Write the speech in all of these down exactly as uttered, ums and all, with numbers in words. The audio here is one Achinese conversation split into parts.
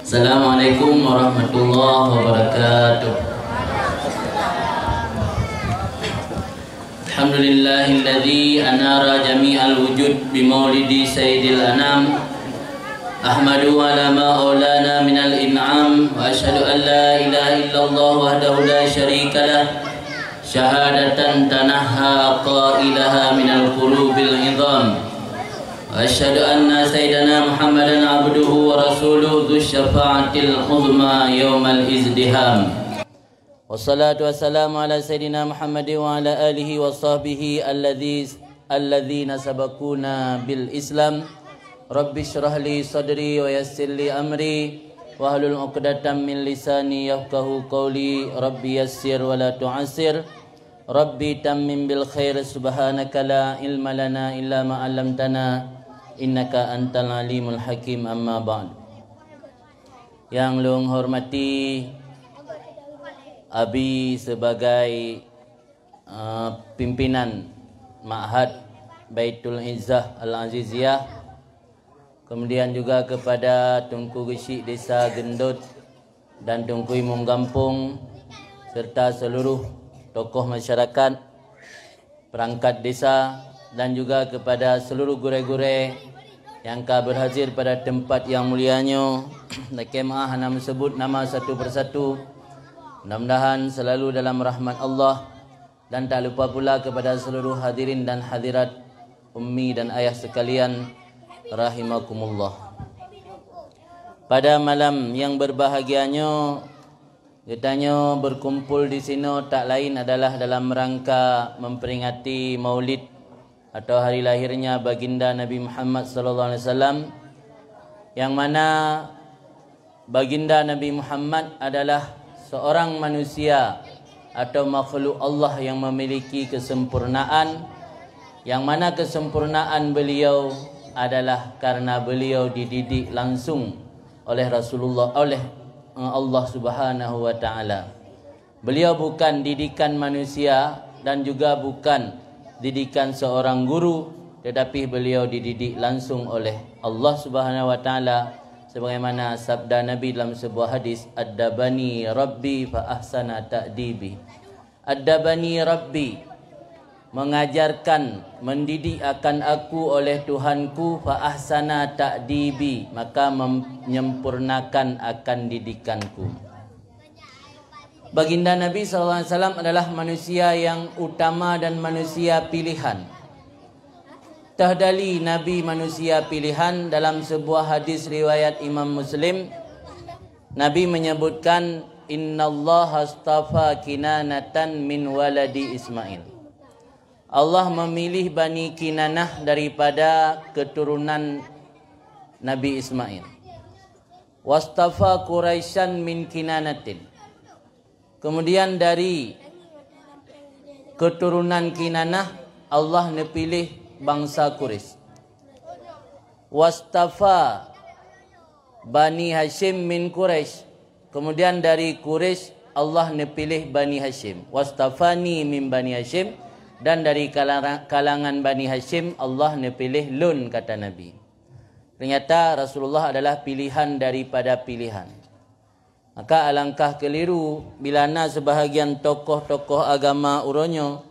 Assalamualaikum warahmatullahi wabarakatuh. Alhamdulillahilladzi anara jami'al wujud bi maulidi sayyidil anam. Ahmadu ala ma aulana minal in'am, wa asyhadu an la ilaha illallah wahdahu la syarikalah, syahadatan tanahha qailaha minal kurubil idham. Wa asyhadu anna sayyidana Muhammadan abduhu wa rasuluh dzu syafa'atil uzma yaumal izdiham. Wassalatu wassalamu ala sayyidina Muhammadin wa ala alihi wa sahbihi alladzi, alladzina sabaquna bil Islam. Rabbi shrah li sadri wa yassir li amri wahlul 'uqdatam min lisani yafqahu qawli. Rabbi yassir wa la tu'assir. Rabbi tammim bil khair. Subhanaka la ilma lana illa ma 'allamtana innaka antal alimul hakim. Amma ba'd. Yang lôn hormati Abi sebagai, eh, pimpinan Ma'had Baitul Izzah Al-Aziziyah, kemudian juga kepada Teungku Geuchik Desa Geundot dan Teungku Imum Gampông, serta seluruh tokoh masyarakat, perangkat desa, dan juga kepada seluruh gurée-gurée nyang ka berhadir pada tempat yang mulia nyoe. Lakée meu'ah hana meusebut nama satu persatu. Mudah-mudahan selalu dalam rahmat Allah, dan tak lupa pula kepada seluruh hadirin dan hadirat, ummi dan ayah sekalian, rahimakumullah. Pada malam yang berbahagia nyoe, geutanyoe berkumpul di sinoe tak lain adalah dalam rangka memperingati Maulid atau hari lahirnya Baginda Nabi Muhammad sallallahu alaihi wasallam, yang mana Baginda Nabi Muhammad adalah seorang manusia atau makhluk Allah yang memiliki kesempurnaan, yang mana kesempurnaan beliau adalah karena beliau dididik langsung oleh Rasulullah, oleh, eh, Allah Subhanahu wa Ta'ala. Beliau bukan didikan manusia dan juga bukan didikan seorang guru, tetapi beliau dididik langsung oleh Allah Subhanahu wa Ta'ala, sebagaimana sabda Nabi dalam sebuah hadis, "Addabani Rabbi fa ahsana ta'dibi." "Addabani Rabbi", mengajarkan, mendidik akan aku oleh Tuhanku, "fa ahsana ta'dibi", maka menyempurnakan akan didikanku. Baginda Nabi sallallahu alaihi wasallam adalah manusia yang utama dan manusia pilihan. Tahdali Nabi manusia pilihan. Dalam sebuah hadis riwayat Imam Muslim, Nabi menyebutkan, "Innallaha astafa Kinanatan min waladi Ismail." Allah memilih Bani Kinanah daripada keturunan Nabi Ismail. "Wastafa Quraisyan min Kinanatin." Kemudian dari keturunan Kinanah, Allah neupiléh bangsa Quraisy. "Wastafa Bani Hasyim min Quraisy." Kemudian dari Quraisy, Allah neupiléh Bani Hasyim. "Wastafani min Bani Hasyim." Dan dari kalangan, kalangan Bani Hasyim, Allah neupiléh lôn, kata Nabi. Ternyata Rasulullah adalah pilihan daripada pilihan. Maka alangkah keliru bila na sebahagian tokoh-tokoh agama uroe nyoe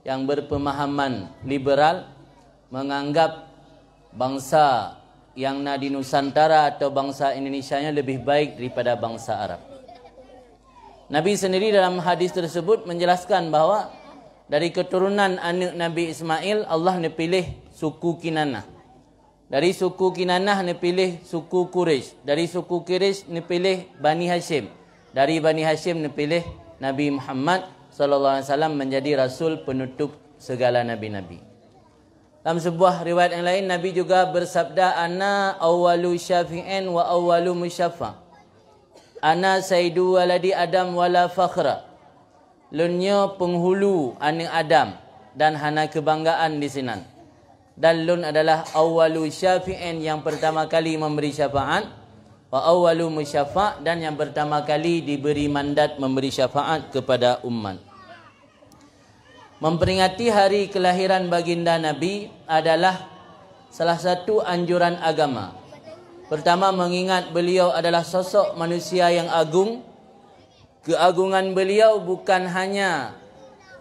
nyang berpemahaman liberal menganggap bangsa nyang na di Nusantara atau bangsa Indonesia nyoe lebih baik daripada bangsa Arab. Nabi sendiri dalam hadis tersebut menjelaskan bahwa dari keturunan aneuk Nabi Ismail, Allah neupiléh suku Kinanah. Dari suku Kinanah neupiléh suku Quraisy. Dari suku Quraisy neupiléh Bani Hasyim. Dari Bani Hasyim neupiléh Nabi Muhammad sallallahu alaihi wasallam menjadi rasul penutup segala nabi-nabi. Dalam sebuah riwayat yang lain, Nabi juga bersabda, "Ana awwalu syafi'in wa awwalu musyaffa'. Ana sayyidu waladi Adam wala fakhra." Lôn nyoe penghulu aneuk Adam dan hana keubanggaan disinan. Dan lôn adalah awwalu syafi'in, yang pertama kali memberi syafaat, wa awwalu musyaffa', dan yang pertama kali diberi mandat memberi syafaat kepada umat. Memperingati hari kelahiran Baginda Nabi adalah salah satu anjuran agama. Pertama, mengingat beliau adalah sosok manusia yang agung. Keagungan beliau bukan hanya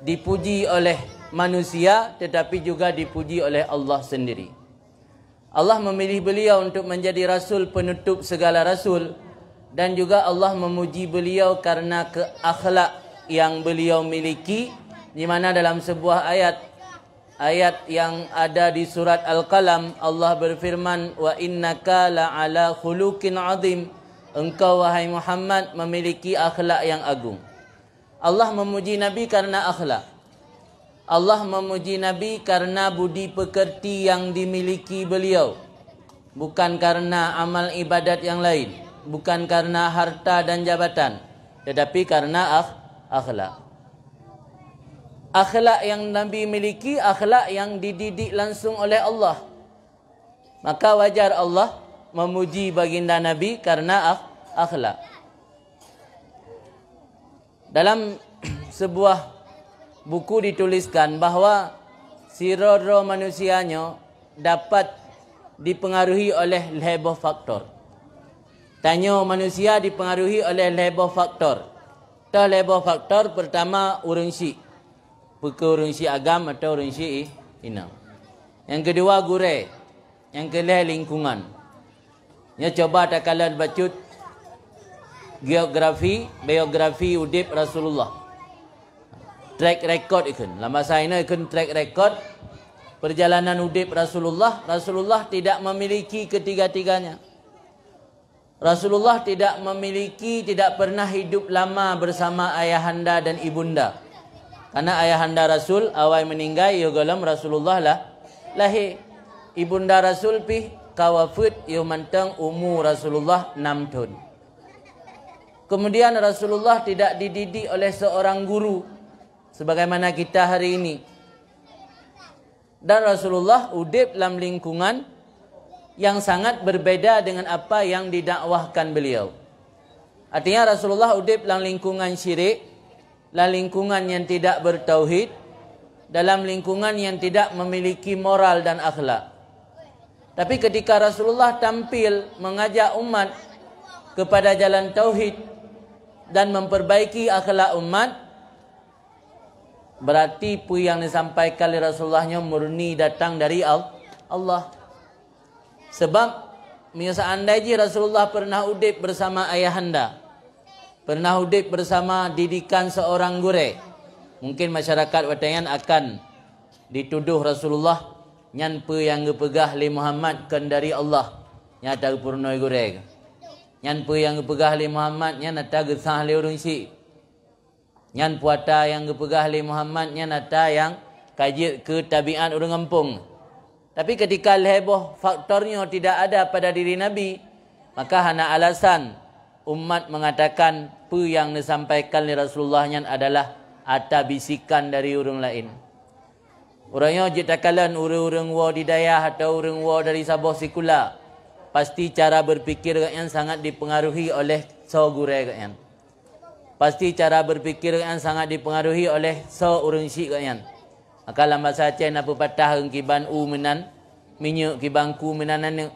dipuji oleh manusia, tetapi juga dipuji oleh Allah sendiri. Allah memilih beliau untuk menjadi rasul penutup segala rasul, dan juga Allah memuji beliau karena ke-, akhlak yang beliau miliki, di mana dalam sebuah ayat, ayat yang ada di surat Al-Qalam, Allah berfirman, "Wa innaka la'ala khuluqin azim." Engkau, wahai Muhammad, memiliki akhlak yang agung. Allah memuji Nabi karena akhlak. Allah memuji Nabi karena budi pekerti yang dimiliki beliau, bukan karena amal ibadat yang lain, bukan karena harta dan jabatan, tetapi karena akh-, akhlak. Akhlak yang Nabi miliki, akhlak yang dididik langsung oleh Allah. Maka wajar Allah memuji baginda Nabi karena akh-, akhlak. Dalam sebuah buku dituliskan bahwa sidroe-droe manusia nyoe dapat dipengaruhi oleh lhée boh faktor. Tanyoe manusia dipengaruhi oleh lhée boh faktor. Toh lhée boh faktor, pertama ureuëng syik. Peu kheueh ureuëng syik agam atau ureuëng syik i-, inong. Nyang keudua gurée. Nyang keulhée lingkungan. Nyoe cuba takalon bacut geografi, biografi udeb Rasulullah. Track record ikheun. Lam bahasa Indonesia ikheun track record perjalanan udeb Rasulullah. Rasulullah tidak memiliki ketiga-tiganya. Rasulullah tidak memiliki, tidak pernah hidup lama bersama ayahanda dan ibunda. Karena ayahanda Rasul awai meninggai yoh gohlom Rasulullah lah lahé. Ibunda Rasul pih ka wafeuet yoh mantong umu Rasulullah enam thon. Kemudian Rasulullah tidak dididik oleh seorang guru sebagaimana kita hari ini. Dan Rasulullah udeb lam lingkungan yang sangat berbeda dengan apa yang didakwahkan beliau. Artinya Rasulullah udeb lam lingkungan syirik, lam lingkungan yang tidak bertauhid, dalam lingkungan yang tidak memiliki moral dan akhlak. Tapi ketika Rasulullah tampil mengajak umat kepada jalan tauhid dan memperbaiki akhlak umat, berarti peue nyang disampaikan lé Rasulullah nyoe murni datang dari Al-, Allah. Sebab, meunyoe seandai jih Rasulullah pernah udeb bersama ayahanda, pernah udeb bersama didikan seorang gurée, mungkin masyarakat watée nyan akan dituduh Rasulullah, nyan peue nyang geupeugah lé Muhammad kon dari Allah, nyan ata geupeurunoe gurée. Nyan peue nyang geupeugah lé Muhammad, nyan ata geusah lé ureuëng syik. Nyan peue ata nyang geupeugah lé Muhammad nyan ata nyang ka jeuet keu tabiat ureuëng gampông. Tapi ketika lhée boh faktor nyoe tidak ada pada diri Nabi, maka hana alasan umat mengatakan peue nyang disampaikan lé Rasulullah nyan adalah ata bisikan dari ureuëng laén. Uroe nyoe jeuet takalon ureuëng-ureuëng woe di dayah atau ureuëng woe dari saboh sikula, pasti cara berpikir gobnyan sangat dipengaruhi oleh soe gurée gobnyan. Pasti cara berpikir gobnyan sangat dipengaruhi oleh soe ureuëng syik gobnyan. Maka lam basa Aceh na peupatah, "Kiban u meunan minyeuk, kiban ku meunan aneuëk."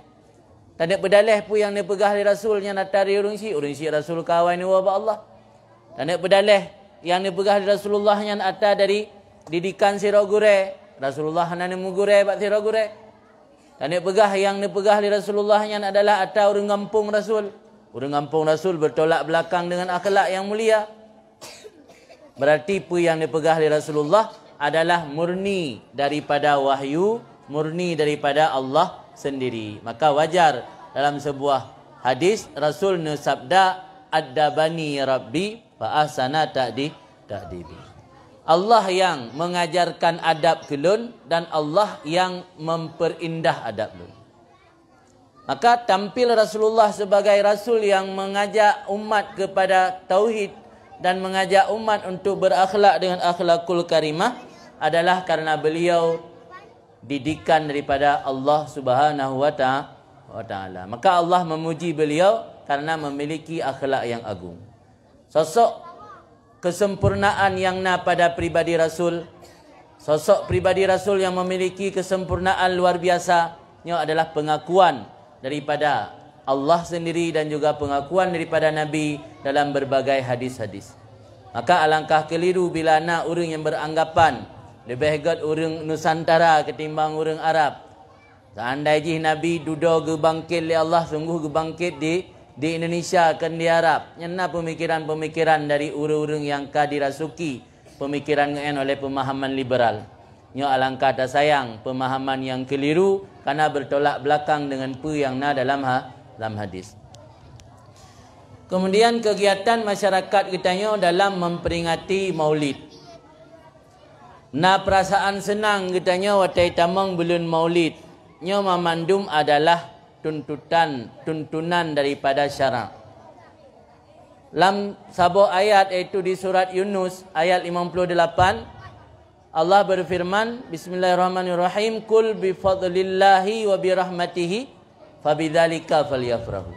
Taneuk peudaleh peue nyang neupeugah lé Rasul nyan ata dari ureuëng syik, ureuëng syik Rasul ka awai neuwoe bak Allah. Taneuk peudaleh nyang neupeugah lé Rasulullah nyan ata dari didikan sidroe gurée, Rasulullah hana neumeugurée bak sidroe gurée. Taneuk peugah nyang neupeugah lé Rasulullah nyan adalah ata ureuëng gampông Rasul. Ureuëng gampông Rasul bertolak belakang dengan akhlak yang mulia. Berarti peue nyang neupeugah lé Rasulullah adalah murni daripada wahyu, murni daripada Allah sendiri. Maka wajar dalam sebuah hadis Rasul neusabda, "Addabani Rabbi fa ahsana ta'di-, ta'dibi." Allah yang mengajarkan adab keu lôn dan Allah yang memperindah adab lôn. Maka tampil Rasulullah sebagai rasul yang mengajak umat kepada tauhid dan mengajak umat untuk berakhlak dengan akhlakul karimah adalah karena beliau didikan daripada Allah Subhanahu wa ta-, wa taala. Maka Allah memuji beliau karena memiliki akhlak yang agung. Sosok kesempurnaan yang na pada pribadi Rasul, sosok pribadi Rasul yang memiliki kesempurnaan luar biasa, nyoe adalah pengakuan daripada Allah sendiri dan juga pengakuan daripada Nabi dalam berbagai hadis-hadis. Maka alangkah keliru bila na ureuëng yang beranggapan leubeh gét ureuëng Nusantara ketimbang ureuëng Arab. Seandai jih Nabi dudoe geubangkét lé Allah, sungguh geubangkét di, di Indonesia, kon di Arab. Nyan na pemikiran-pemikiran dari ureuëng-ureuëng nyang ka dirasuki pemikiran ngon oleh pemahaman liberal. Nyoe alangkah tasayang pemahaman nyang keliru, karena bertolak belakang dengan peue nyang na dalam ha-, dalam hadis. Kemudian, kegiatan masyarakat geutanyoe dalam memperingati Maulid. Na perasaan seunang geutanyoe watée tamong buleuen Maulid. Nyoe mamandum adalah tuntutan, tuntunan daripada syarak. Lam saboh ayat, yaitu di surat Yunus ayat lima puluh delapan, Allah berfirman, "Bismillahirrahmanirrahim, qul bi fadlillahi wa bi rahmatihi fabidzalika falyafrahu."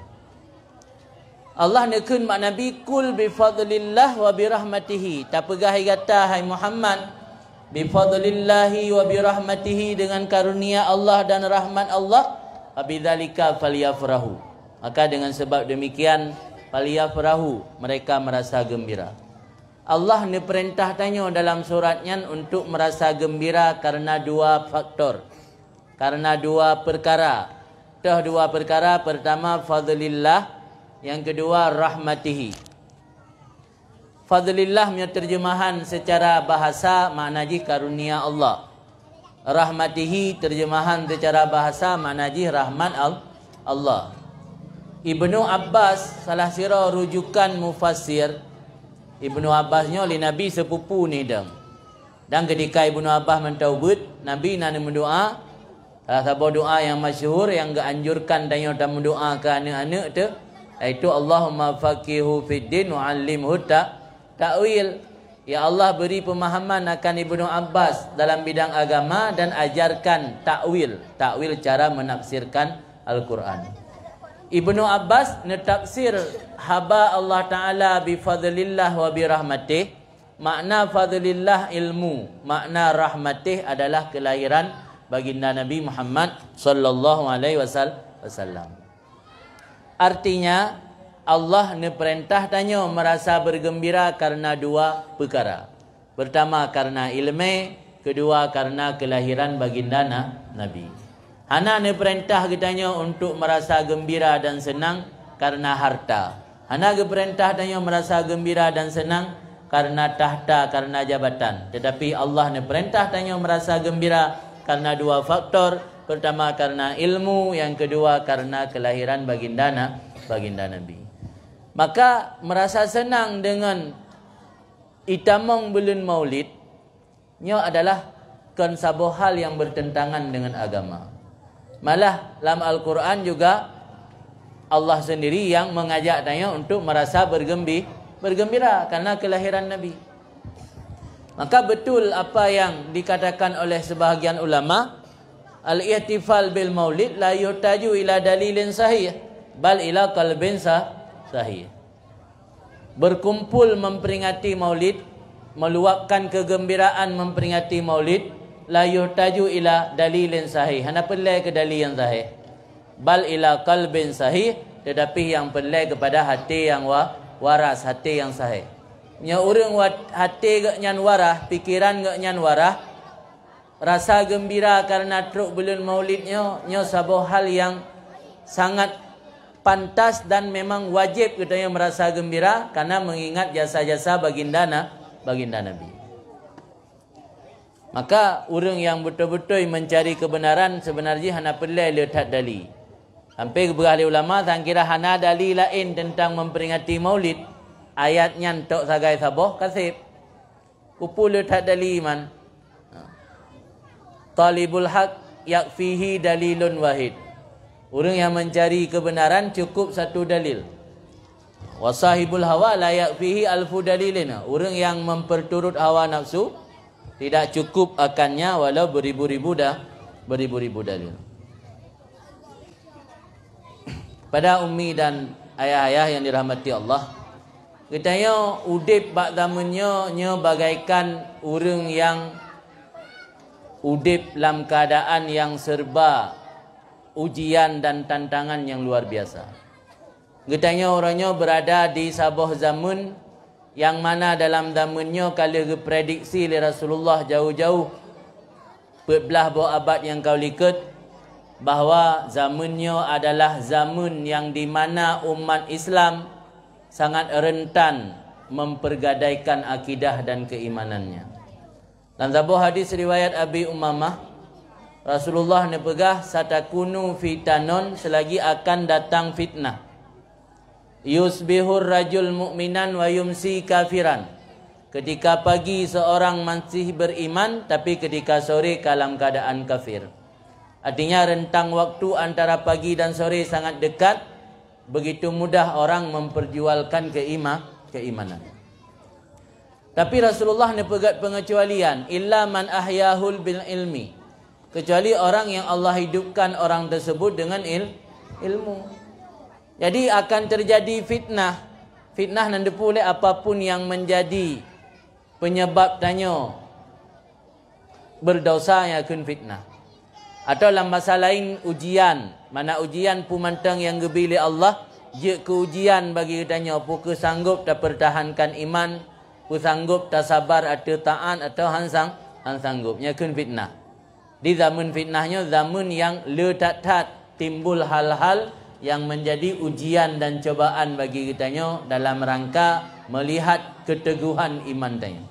Allah neukheun bak Nabi, "Qul bi fadlillah wa bi rahmatihi." Tapeugah gata, hai Muhammad, "Bi fadlillahi wa bi rahmatihi," dengan karunia Allah dan rahmat Allah, "fabidzalika falyafrahu." Maka dengan sebab demikian, "falyafrahu," mereka merasa gembira. Allah neupeurintah tanyoe dalam surat nyan untuk merasa gembira karena dua faktor, karena dua perkara. Toh dua perkara, pertama fadlillah, yang kedua rahmatihi. Fadlillah meunyoe terjemahan secara bahasa makna jih karunia Allah. Rahmatihi terjemahan secara bahasa makna jih rahmat Al-, Allah. Ibnu Abbas salah sidroe rujukan mufassir. Ibnu Abbas nyoe lé Nabi sepupu nidang. Dan ketika Ibnu Abbas mantong beuet, Nabi na neumeudoa, salah saboh doa nyang masyhur nyang geuanjurkan tanyoe tameudoa keu aneuk-aneuk teuh, yaitu, "Allahumma faqihu fid din wa 'allimhu ta-, ta'wil." Ya Allah, beri pemahaman akan Ibnu Abbas dalam bidang agama dan ajarkan ta'wil, ta'wil cara menafsirkan Al-Quran. Ibnu Abbas neutafsir haba Allah Ta'ala bi fadlillah wa bi rahmatih, makna fadlillah ilmu, makna rahmatih adalah kelahiran Baginda Nabi Muhammad sallallahu alaihi wasal-, wasallam. Artinya, Allah neupeurintah tanyoe meurasa beugeumbira kareuna dua peukara. Peurtama, kareuna iéleumé, keudua, kareuna keulahiran Baginda Na-, Nabi. Hana neupeurintah geutanyoe untuk meurasa geumbira dan seunang kareuna hareuta. Hana geupeurintah tanyoe meurasa geumbira dan seunang kareuna takhta, kareuna jabatan. Teutapi Allah neupeurintah tanyoe meurasa geumbira kareuna dua faktor, peurtama kareuna ilmu, nyang keudua kareuna keulahiran Baginda Na-, Baginda Nabi. Maka, meurasa seunang deungon itamong buleuen Maulid, nyoe adalah kon saboh hal nyang beurteuntangan deungon agama. Malah, lam Al-Quran juga Allah sendiri nyang meungajak tanyoe untuk meurasa beurgeumbi-, beurgeumbira kareuna keulahiran Nabi. Maka, betul apa yang dikatakan oleh sebahagian ulama, "Al-ihtifal bil maulid la yuhtaju ila dalilin sahih, bal ila qalbin sa-, sahih." Berkumpul memperingati Maulid, meluapkan kegembiraan memperingati Maulid, la yuhtaju ila dalilin sahih. Hana peureulée keu dalil nyang sahih. Bal ila qalbin sahih, teutapi nyang peureulée keupada até nyang wa-, waras, até nyang sahih. Nyoe ureuëng wat-, até geuh nyan waras, pikeran geuh nyan waras, rasa geumbira kareuna trok buleuen Maulid nyoe, nyoe saboh hal nyang sangat pantas dan memang wajéb geutanyoe meurasa geumbira kareuna meungingat jasa-jasa Baginda Na-, Baginda Nabi. Maka, ureuëng nyang beutôi-beutôi meuncari keubeunaran seubeuna jih hana peureulée le that dali. Sampoe geupeugah lé ulama, sang kira hana dali laén teuntang memperingati Maulid, ayat nyan tok sagai saboh ka seb. Keupeue le that dali man? Talibul haq yakfihi dalilun wahid. Ureuëng nyang meuncari keubeunaran cukup satu dalil. Wa sahibul hawa la yakfihi alfu dalilin. Ureuëng nyang memperturut hawa nafsu tidak cukup akannya walau beribu-ribu da-, beribu-ribu dalil. Pada ummi dan ayah-ayah nyang dirahmati Allah, geutanyoe udeb bak zameun nyoe, nyoe bagaikan ureuëng nyang udeb lam keuadaan nyang serba ujian dan tantangan nyang luar biasa. Geutanyoe uroe nyoe beurada di saboh zameun nyang mana dalam zameun nyoe ka lheueh geuprediksi lé Rasulullah jauh-jauh, peuet blaih boh abad nyang ka likot, bahwa zameun nyoe adalah zameun nyang di mana umat Islam sangat rentan mempergadaikan akidah dan keimanannya. Lam saboh hadis riwayat Abi Umamah, Rasulullah neupeugah, "Satakunu fitanon," selagi akan datang fitnah. "Yusbihur rajul mu'minan wa yumsi kafiran." Ketika pagi seorang masih beriman, tapi ketika sore ka lam keadaan kafir. Artinya rentang waktu antara pagi dan sore sangat dekat, begitu mudah orang memperjualkan keima-, keimanan. Tapi Rasulullah neupeugét pengecualian, "Illa man ahyahul bil ilmi." Kecuali orang yang Allah hidupkan orang tersebut dengan il-, ilmu. Jadi akan terjadi fitnah. Fitnah nan teupeue lé apapun yang menjadi penyebab tanyoe berdosa nyang kheun fitnah. Atau lam basa lain ujian, mana ujian peue mantong nyang geubri lé Allah jeuet keu ujian bagi geutanyoe, peue keu sanggop tapeurtahankan iman, peue sanggop tasabar ateueh taát atau han sang-, han sanggop, nyang kheun fitnah. Di zameun fitnah nyoe zameun nyang le that-that timbul hal-hal nyang menjadi ujian dan cobaan bagi geutanyoe dalam rangka melihat keteguhan iman tanyoe.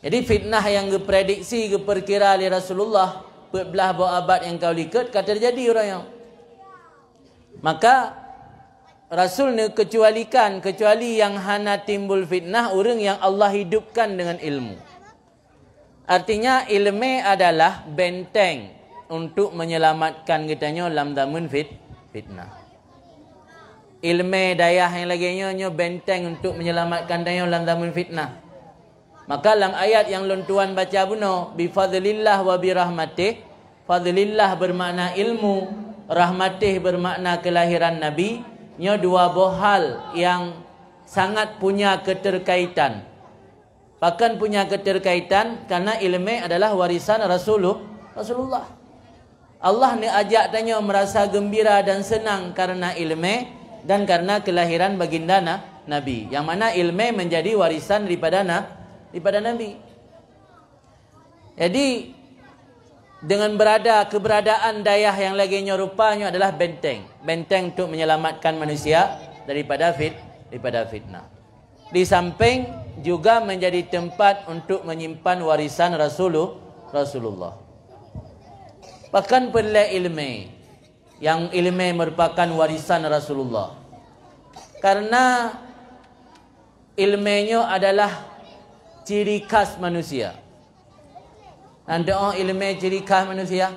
Jadi fitnah nyang geuprediksi, geupeukira lé Rasulullah peuet blaih boh abad nyang ka likot ka teujadi uroe nyoe. Maka Rasul neukecualikan, kecuali nyang hana timbul fitnah, ureuëng nyang Allah hidupkan dengan ilmu. Artinya ilmu adalah benteng untuk menyelamatkan geutanyoe lam zameun fit-, fitnah. Ilmu dayah nyang lagée nyoe, nyoe benteng untuk menyelamatkan tanyoe lam zameun fitnah. Maka lam ayat nyang lôn tuan baca bunoe, "Bi fadlillah wa bi rahmatih," fadlillah bermakna ilmu, rahmatih bermakna kelahiran Nabi, nyoe dua boh hal nyang sangat punya keterkaitan. Pakon punya keterkaitan? Karena ilmu adalah warisan Rasulu-, Rasulullah. Allah neuajak tanyoe merasa gembira dan senang karena ilmu dan karena kelahiran baginda na-, Nabi. Yang mana ilmu menjadi warisan daripada na-, daripada Nabi. Jadi, dengan berada, keberadaan dayah nyang lagée nyoe rupa nyoe adalah benteng. Benteng untuk menyelamatkan manusia daripada fit-, daripada fitnah. Di samping juga menjadi tempat untuk menyimpan warisan Rasulu-, Rasulullah. Pakon peureulée ilmu, nyang ilmu merupakan warisan Rasulullah. Karena ilmu nyoe adalah ciri khas manusia. Nanti oh ilmu ciri khas manusia.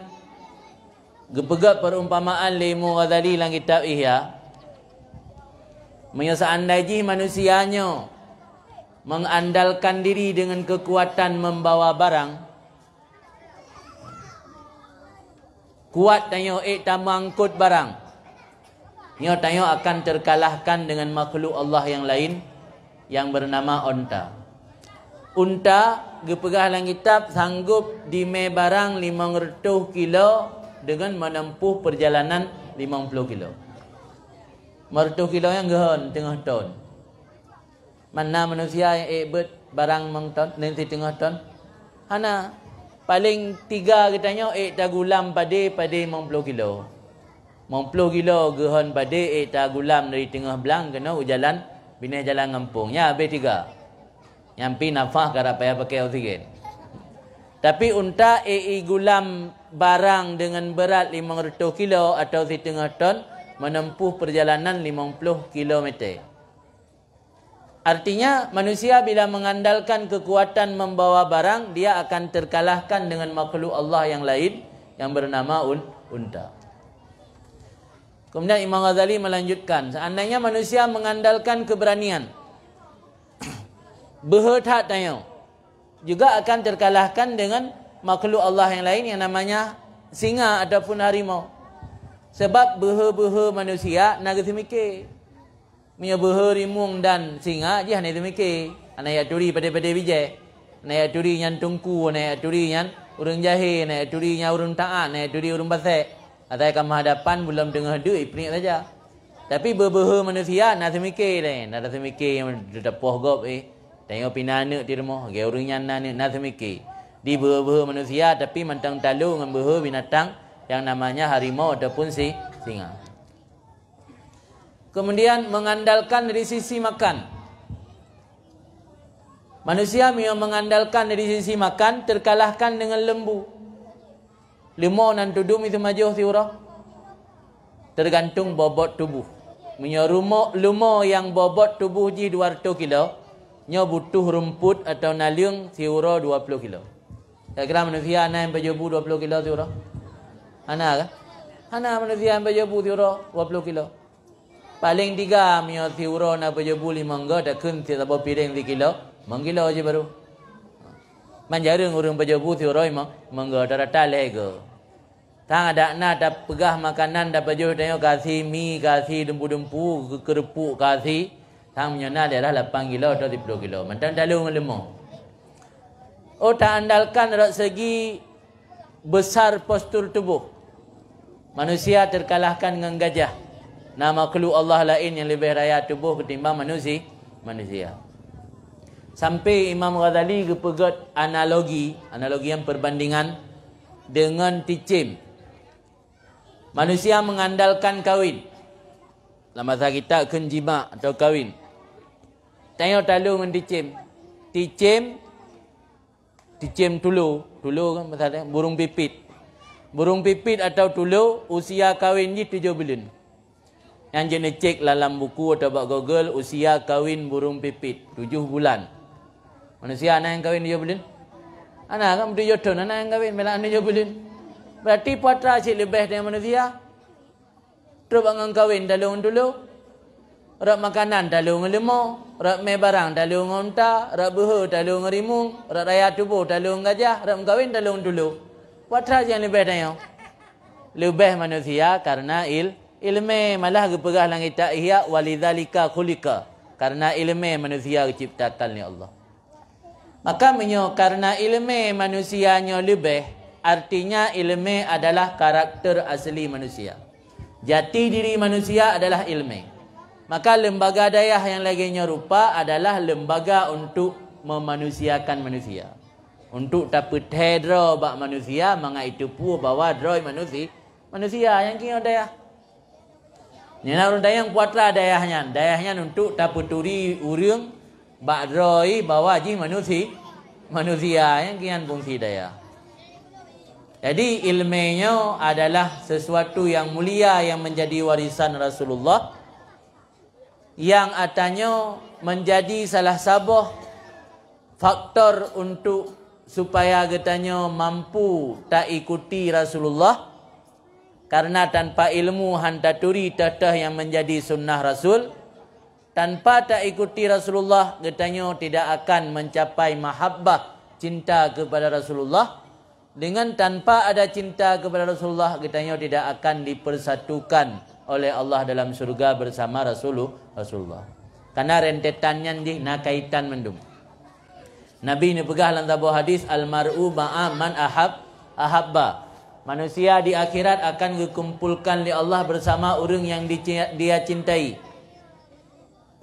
Geupeugét perumpamaan lé Imam Ghazali lam kitab Ihya. Meunyoe seandai jih manusia nyoe mengandalkan diri dengan kekuatan membawa barang, kuat tanyoe ék tameuangkot barang, nyoe tanyoe akan terkalahkan dengan makhluk Allah yang lain yang bernama onta. Unta geupeugah lam kitab sanggup jimé barang limong reutôh kilo dengan menempuh perjalanan limong ploh kilo. Limong reutôh kilo nyang geuhon teungoh ton. Mana manusia nyang ék beuet barang limong ton, ngon siteungoh ton? Hana. Paléng tiga geutanyoe ék tagulam padé, padé limong ploh kilo. Limong ploh kilo geuhon padé ék tagulam dari teungoh blang keunoe u jalan, binéh jalan gampông. Nyan habéh tiga. Nyan pih nafah karab payah pakai oksigen. Tapi unta ék igulam barang dengan berat limong reutôh kilo atau siteungoh ton menempuh perjalanan limong ploh kilometer. Artinya, manusia bila mengandalkan kekuatan membawa barang, dia akan terkalahkan dengan makhluk Allah yang lain yang bernama un-, unta. Kemudian Imam Ghazali melanjutkan, seandainya manusia mengandalkan keberanian, beuhe that tanyoe, juga akan terkalahkan dengan makhluk Allah yang lain yang namanya singa ataupun harimau. Sebab beuhe-beuhe manusia na geuseumiké. Meunyoe beuhe rimueng dan singa, jih hana geuseumiké. Hana jak turi padé-padé bijéh. Hana jak turi nyan teungku, hana jak turi nyan ureuëng jahé, hana jak turi nyan ureuëng taát, hana jak turi ureuëng basék. Asai ka meuhadapan, bulan teungoh deuk, ipriek saja. Tapi beubeue manusia na seumike deh, na seumike nyang teupoh gob eh. Tanyoe pih na aneuk di rumoh, lagée ureuëng nyan na aneuk, na seumike. Di beubeue manusia, tapi mantong talo ngon beue binatang yang namanya harimau ataupun si, singa. Kemudian mengandalkan dari sisi makan. Manusia meunyoe mengandalkan dari sisi makan, terkalahkan dengan lembu. Leumo nan tudum iseumajoh siuroe? Tergantung bobot tubuh. Meunyoe rumo-, leumo nyang bobot tubuh jih dua reutôh kilo, nyoe butuh rumput atau naleueng siuroe dua ploh kilo. Kira-kira manusia na nyang pajoh bu dua ploh kilo siuroe? Hana kan? Hana manusia nyang pajoh bu siuroe dua ploh kilo. Paleng tiga meunyoe siuroe na pajoh bu limong go, takheun saboh piréng sikilo, limong kilo cit baru. Man jareueng ureuëng pajoh bu siuroe limong, limong go, rata-rata lhée go. Tang adak na tapeugah makanan tapajoh tanyoe ka si mi, ka si dumpu-dumpu, keureupuk ka si. Tang meunyoe na daerah lapan kilo atau siploh kilo. Mantong talo ngon leumo. Oh, taandalkan rot segi besar postur tubuh. Manusia terkalahkan ngon gajah. Na makhluk Allah laén nyang leubeh raya tuboh keutimbang manusi-, manusia. Sampai Imam Ghazali geupeugét analogi, analogi nyang perbandingan deungon ticém. Manusia mengandalkan kawin. Lam bahasa kita kheun jima atau kawin. Tanyoe talo ngon ticém. Ticém Ticém tulo, tulo kan bahasa dia, burung pipit. Burung pipit atau tulo usia kawin jih tujoh buleuen. Nyang jeuet neucek lam buku atau bak Google usia kawin burung pipit, tujoh bulan. Manusia na nyang kawin tujoh buleuen? Hana kan, tujoh thon na nyang kawin, malah tujoh buleuen. Berarti putra cit leubeh dari manusia. Trok bangon kawin talo ngon tulo. Rot makanan talo ngon leumo. Rot mé barang talo ngon unta. Rot beue talo ngon rimueng. Rot raya tuboh talo ngon gajah. Rot meukawen talo ngon tulo. Putra nyang leubeh tanyoe. Leubeh manusia karena il-, ileumé, malah geupeugah lam kitab Ihya, "Walidzalika khuliqa." Karena ileumé manusia geuciptakan lé Allah. Maka meunyoe karena ileumé manusia nyoe leubeh, artinya ileumé adalah karakter asli manusia. Jati diri manusia adalah ileumé. Maka lembaga dayah nyang lagée nyoe rupa adalah lembaga untuk memanusiakan manusia. Untuk tapeuthée droe bak manusia mangat jiteupeue bahwa droe manusi-, manusia nyang keunoe dayah. Nyan ureuëng dayah, putra dayah nyan. Dayah nyan untuk tapeuturi ureuëng bak droe bahwa jih manusi-, manusia nyang kian fungsi dayah. Jadi, ileumé nyoe adalah sesuatu yang mulia yang menjadi warisan Rasulullah, yang atanyoe menjadi salah saboh faktor untuk supaya geutanyoe mampu taikuti Rasulullah, karena tanpa ilmu han taturi teuh-teuh yang menjadi sunnah Rasul. Tanpa taikuti Rasulullah, geutanyoe tidak akan mencapai mahabbah, cinta kepada Rasulullah. Dengan tanpa ada cinta kepada Rasulullah, geutanyoe tidak akan dipersatukan oleh Allah dalam syurga bersama Rasulu-, Rasulullah. Karena rentetan nyan jih na kaitan mandum. Nabi neupeugah lam saboh hadis, "Al-mar'u ma'a man ahab-, ahabba." Manusia di akhirat akan geukumpulkan lé Allah bersama ureuëng yang dici-, dia cintai.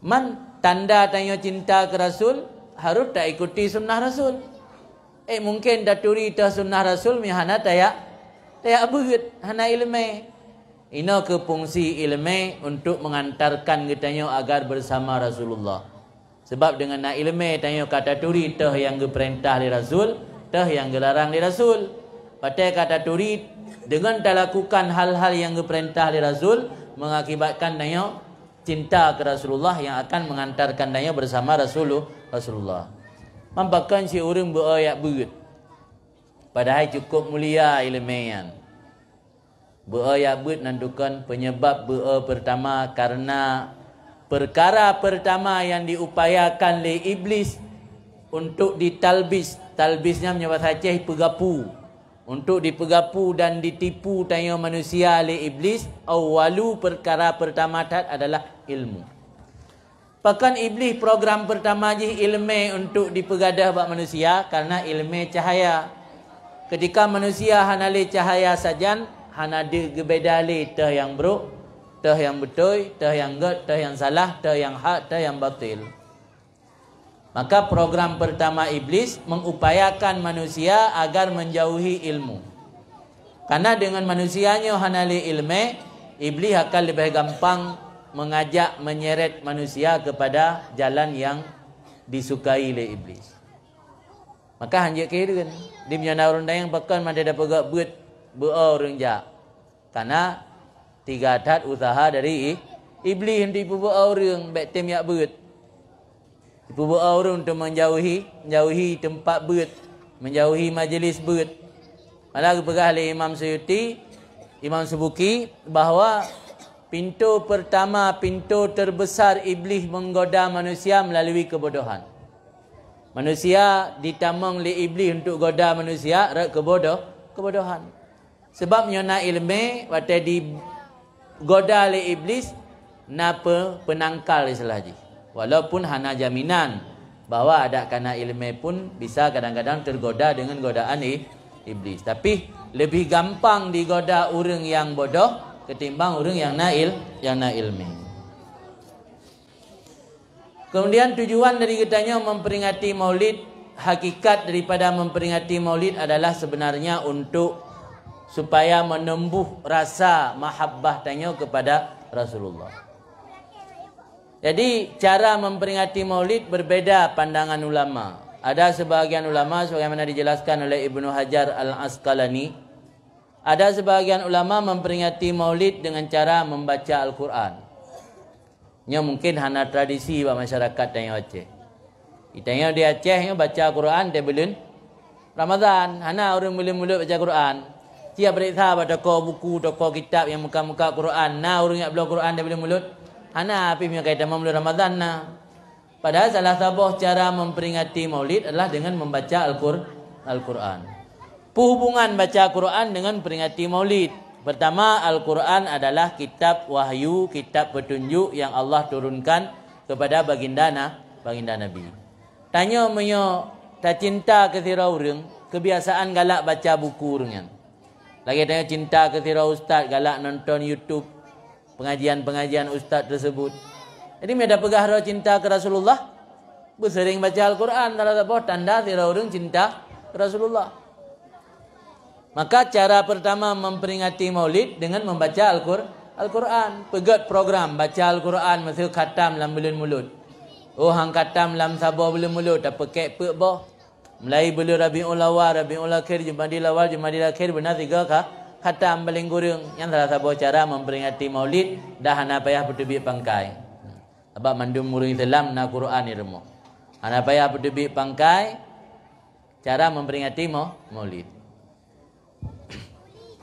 Man tanda tanyoe cinta keu Rasul, harôh taikuti sunnah Rasul. Eh, mungken taturi teuh sunnah Rasul, meuhana tayak, tayak beuet, hana ileumé. Inoe keuh fungsi ileumé untuk mengantarkan geutanyoe agar bersama Rasulullah. Sebab deungon na ileumé tanyoe ka taturi teuh nyang geupeurintah lé Rasul, teuh nyang geularang lé Rasul. Watée ka taturi deungon talakukan hal-hal nyang geupeurintah lé Rasul, mengakibatkan tanyoe cinta keu Rasulullah yang akan mengantarkan tanyoe bersama Rasulu-, Rasulullah. Man pakon si ureuëng beu-o jak beuet, padahai cukup mulia ileumé nyan. Beu-o jak beuet nan tukon penyebab beu-o pertama karena perkara pertama yang diupayakan lé Iblis untuk ditalbis. Talbis nyan meunyoe bahasa Aceh peugapu. Untuk dipeugapu dan ditipu tanyoe manusia lé Iblis, awwalu perkara pertama that adalah ilmu. Pakon Iblih program pertama jih ileumé untuk dipeugadôh bak manusia, karena ileumé cahaya. Ketika manusia hana lé cahaya sajan, hana deuh geubeda lé toh nyang brok, toh nyang beutôi, toh nyang gét, toh nyang salah, toh nyang hak, toh nyang batil. Maka program pertama Iblis mengupayakan manusia agar menjauhi ilmu. Karena dengan manusia nyoe hana lé ileumé, Iblis akan leubeh gampang mengajak, menyeret manusia kepada jalan yang disukai lé Iblis. Maka hanjeuet keu hireuen. Di meunyoe na ureuëng dayang pakon mandé dapeugah beuet beu-o ureuëng jak. Karena tiga that usaha dari i- Iblis untuk ipeubeue ureuëng bék tem jak beuet. Ipeubeue ureuëng untuk menjauhi, menjauhi tempat beuet, menjauhi majlis beuet. Malah geupeugah lé Imam Suyuti, Imam Subuki, bahwa pintu pertama, pintu terbesar Iblis menggoda manusia melalui kebodohan. Manusia ditamong lé Iblis untuk goda manusia rot kebodoh, kebodohan. Sebab meunyoe na ileumé, watée digoda lé Iblis, na pe- penangkal istilah jih. Walaupun hana jaminan bahwa adak kana ileumé pun bisa kadang-kadang tergoda dengan godaan i- Iblis. Tapi lebih gampang digoda ureuëng yang bodoh ketimbang ureuëng yang na il- yang na ileumé. Kemudian tujuan dari geutanyoe memperingati Maulid, hakikat daripada memperingati Maulid adalah sebenarnya untuk supaya menumbuh rasa mahabbah tanyoe kepada Rasulullah. Jadi, cara memperingati Maulid berbeda pandangan ulama. Ada sebahagian ulama, sebagaimana dijelaskan oleh Ibnu Hajar Al-Asqalani, ada sebahagian ulama memperingati Maulid dengan cara membaca Al-Quran. Nyoe mungkin hana tradisi bak masyarakat tanyoe Aceh. Di tanyoe di Aceh nyoe baca Quran watée buleuen Ramadhan, hana ureuëng buleuen mulod baca Quran. Cia peuriksa bak toko buku, toko kitab nyang muka-muka Quran, na ureuëng jak bloe Quran watée buleuen mulod? Hana, pih meunyoe ka jitamong buleuen Ramadhan na. Padahal salah saboh cara memperingati Maulid adalah dengan membaca Al-Qur- Al-Quran. Peue hubungan baca Quran dengan peringati Maulid? Pertama, Al-Quran adalah kitab wahyu, kitab petunjuk yang Allah turunkan kepada baginda na- baginda Nabi. Tanyoe meunyoe tacinta keu sidroe ureuëng, kebiasaan galak baca buku ureuëng nyan. Lagée tanyoe cinta keu sidroe ustaz, galak nonton YouTube pengajian-pengajian ustaz tersebut. Jadi, meunyoe tapeugah droe cinta keu Rasulullah, beuseuring baca Al-Quran, salah saboh tanda sidroe ureuëng cinta keu Rasulullah. Maka, cara pertama memperingati Maulid dengan membaca Al-Qur- Al-Quran. Peugét program baca Al-Quran, meuseu khatam lam buleuen mulod. Oh, han khatam lam saboh buleuen mulod, tapeukek peuet boh. Mulai buleuen Rabiul Awal, Rabiul Akhir, Jumadil Awal, Jumadil Akhir, beuna sigoe kha- khatam paléng kureueng. Nyan salah saboh cara memperingati Maulid, dan hana payah peuteubiet pangkai. Sabab mandum ureuëng Islam na Quran di rumoh. Hana payah peuteubiet pangkai, cara memperingati mau- Maulid.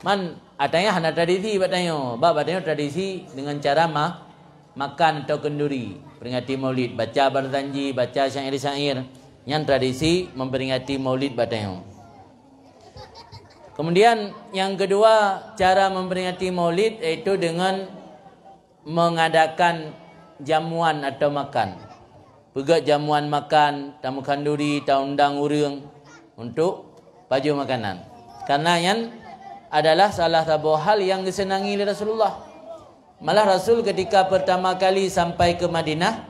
Man, atanya hana tradisi bak tanyoe. Bak, bak tanyoe tradisi dengan cara ma- makan atau kenduri, peringati Maulid, baca barzanji, baca syair-syair. Nyan tradisi memperingati Maulid bak tanyoe. Kemudian, yang kedua, cara memperingati Maulid yaitu dengan mengadakan jamuan atau makan. Peugét jamuan makan, tamukhanduri, taundang ureuëng untuk pajoh makanan. Karena nyan adalah salah saboh hal yang geuseunangi lé Rasulullah. Malah Rasul ketika pertama kali sampai ke Madinah,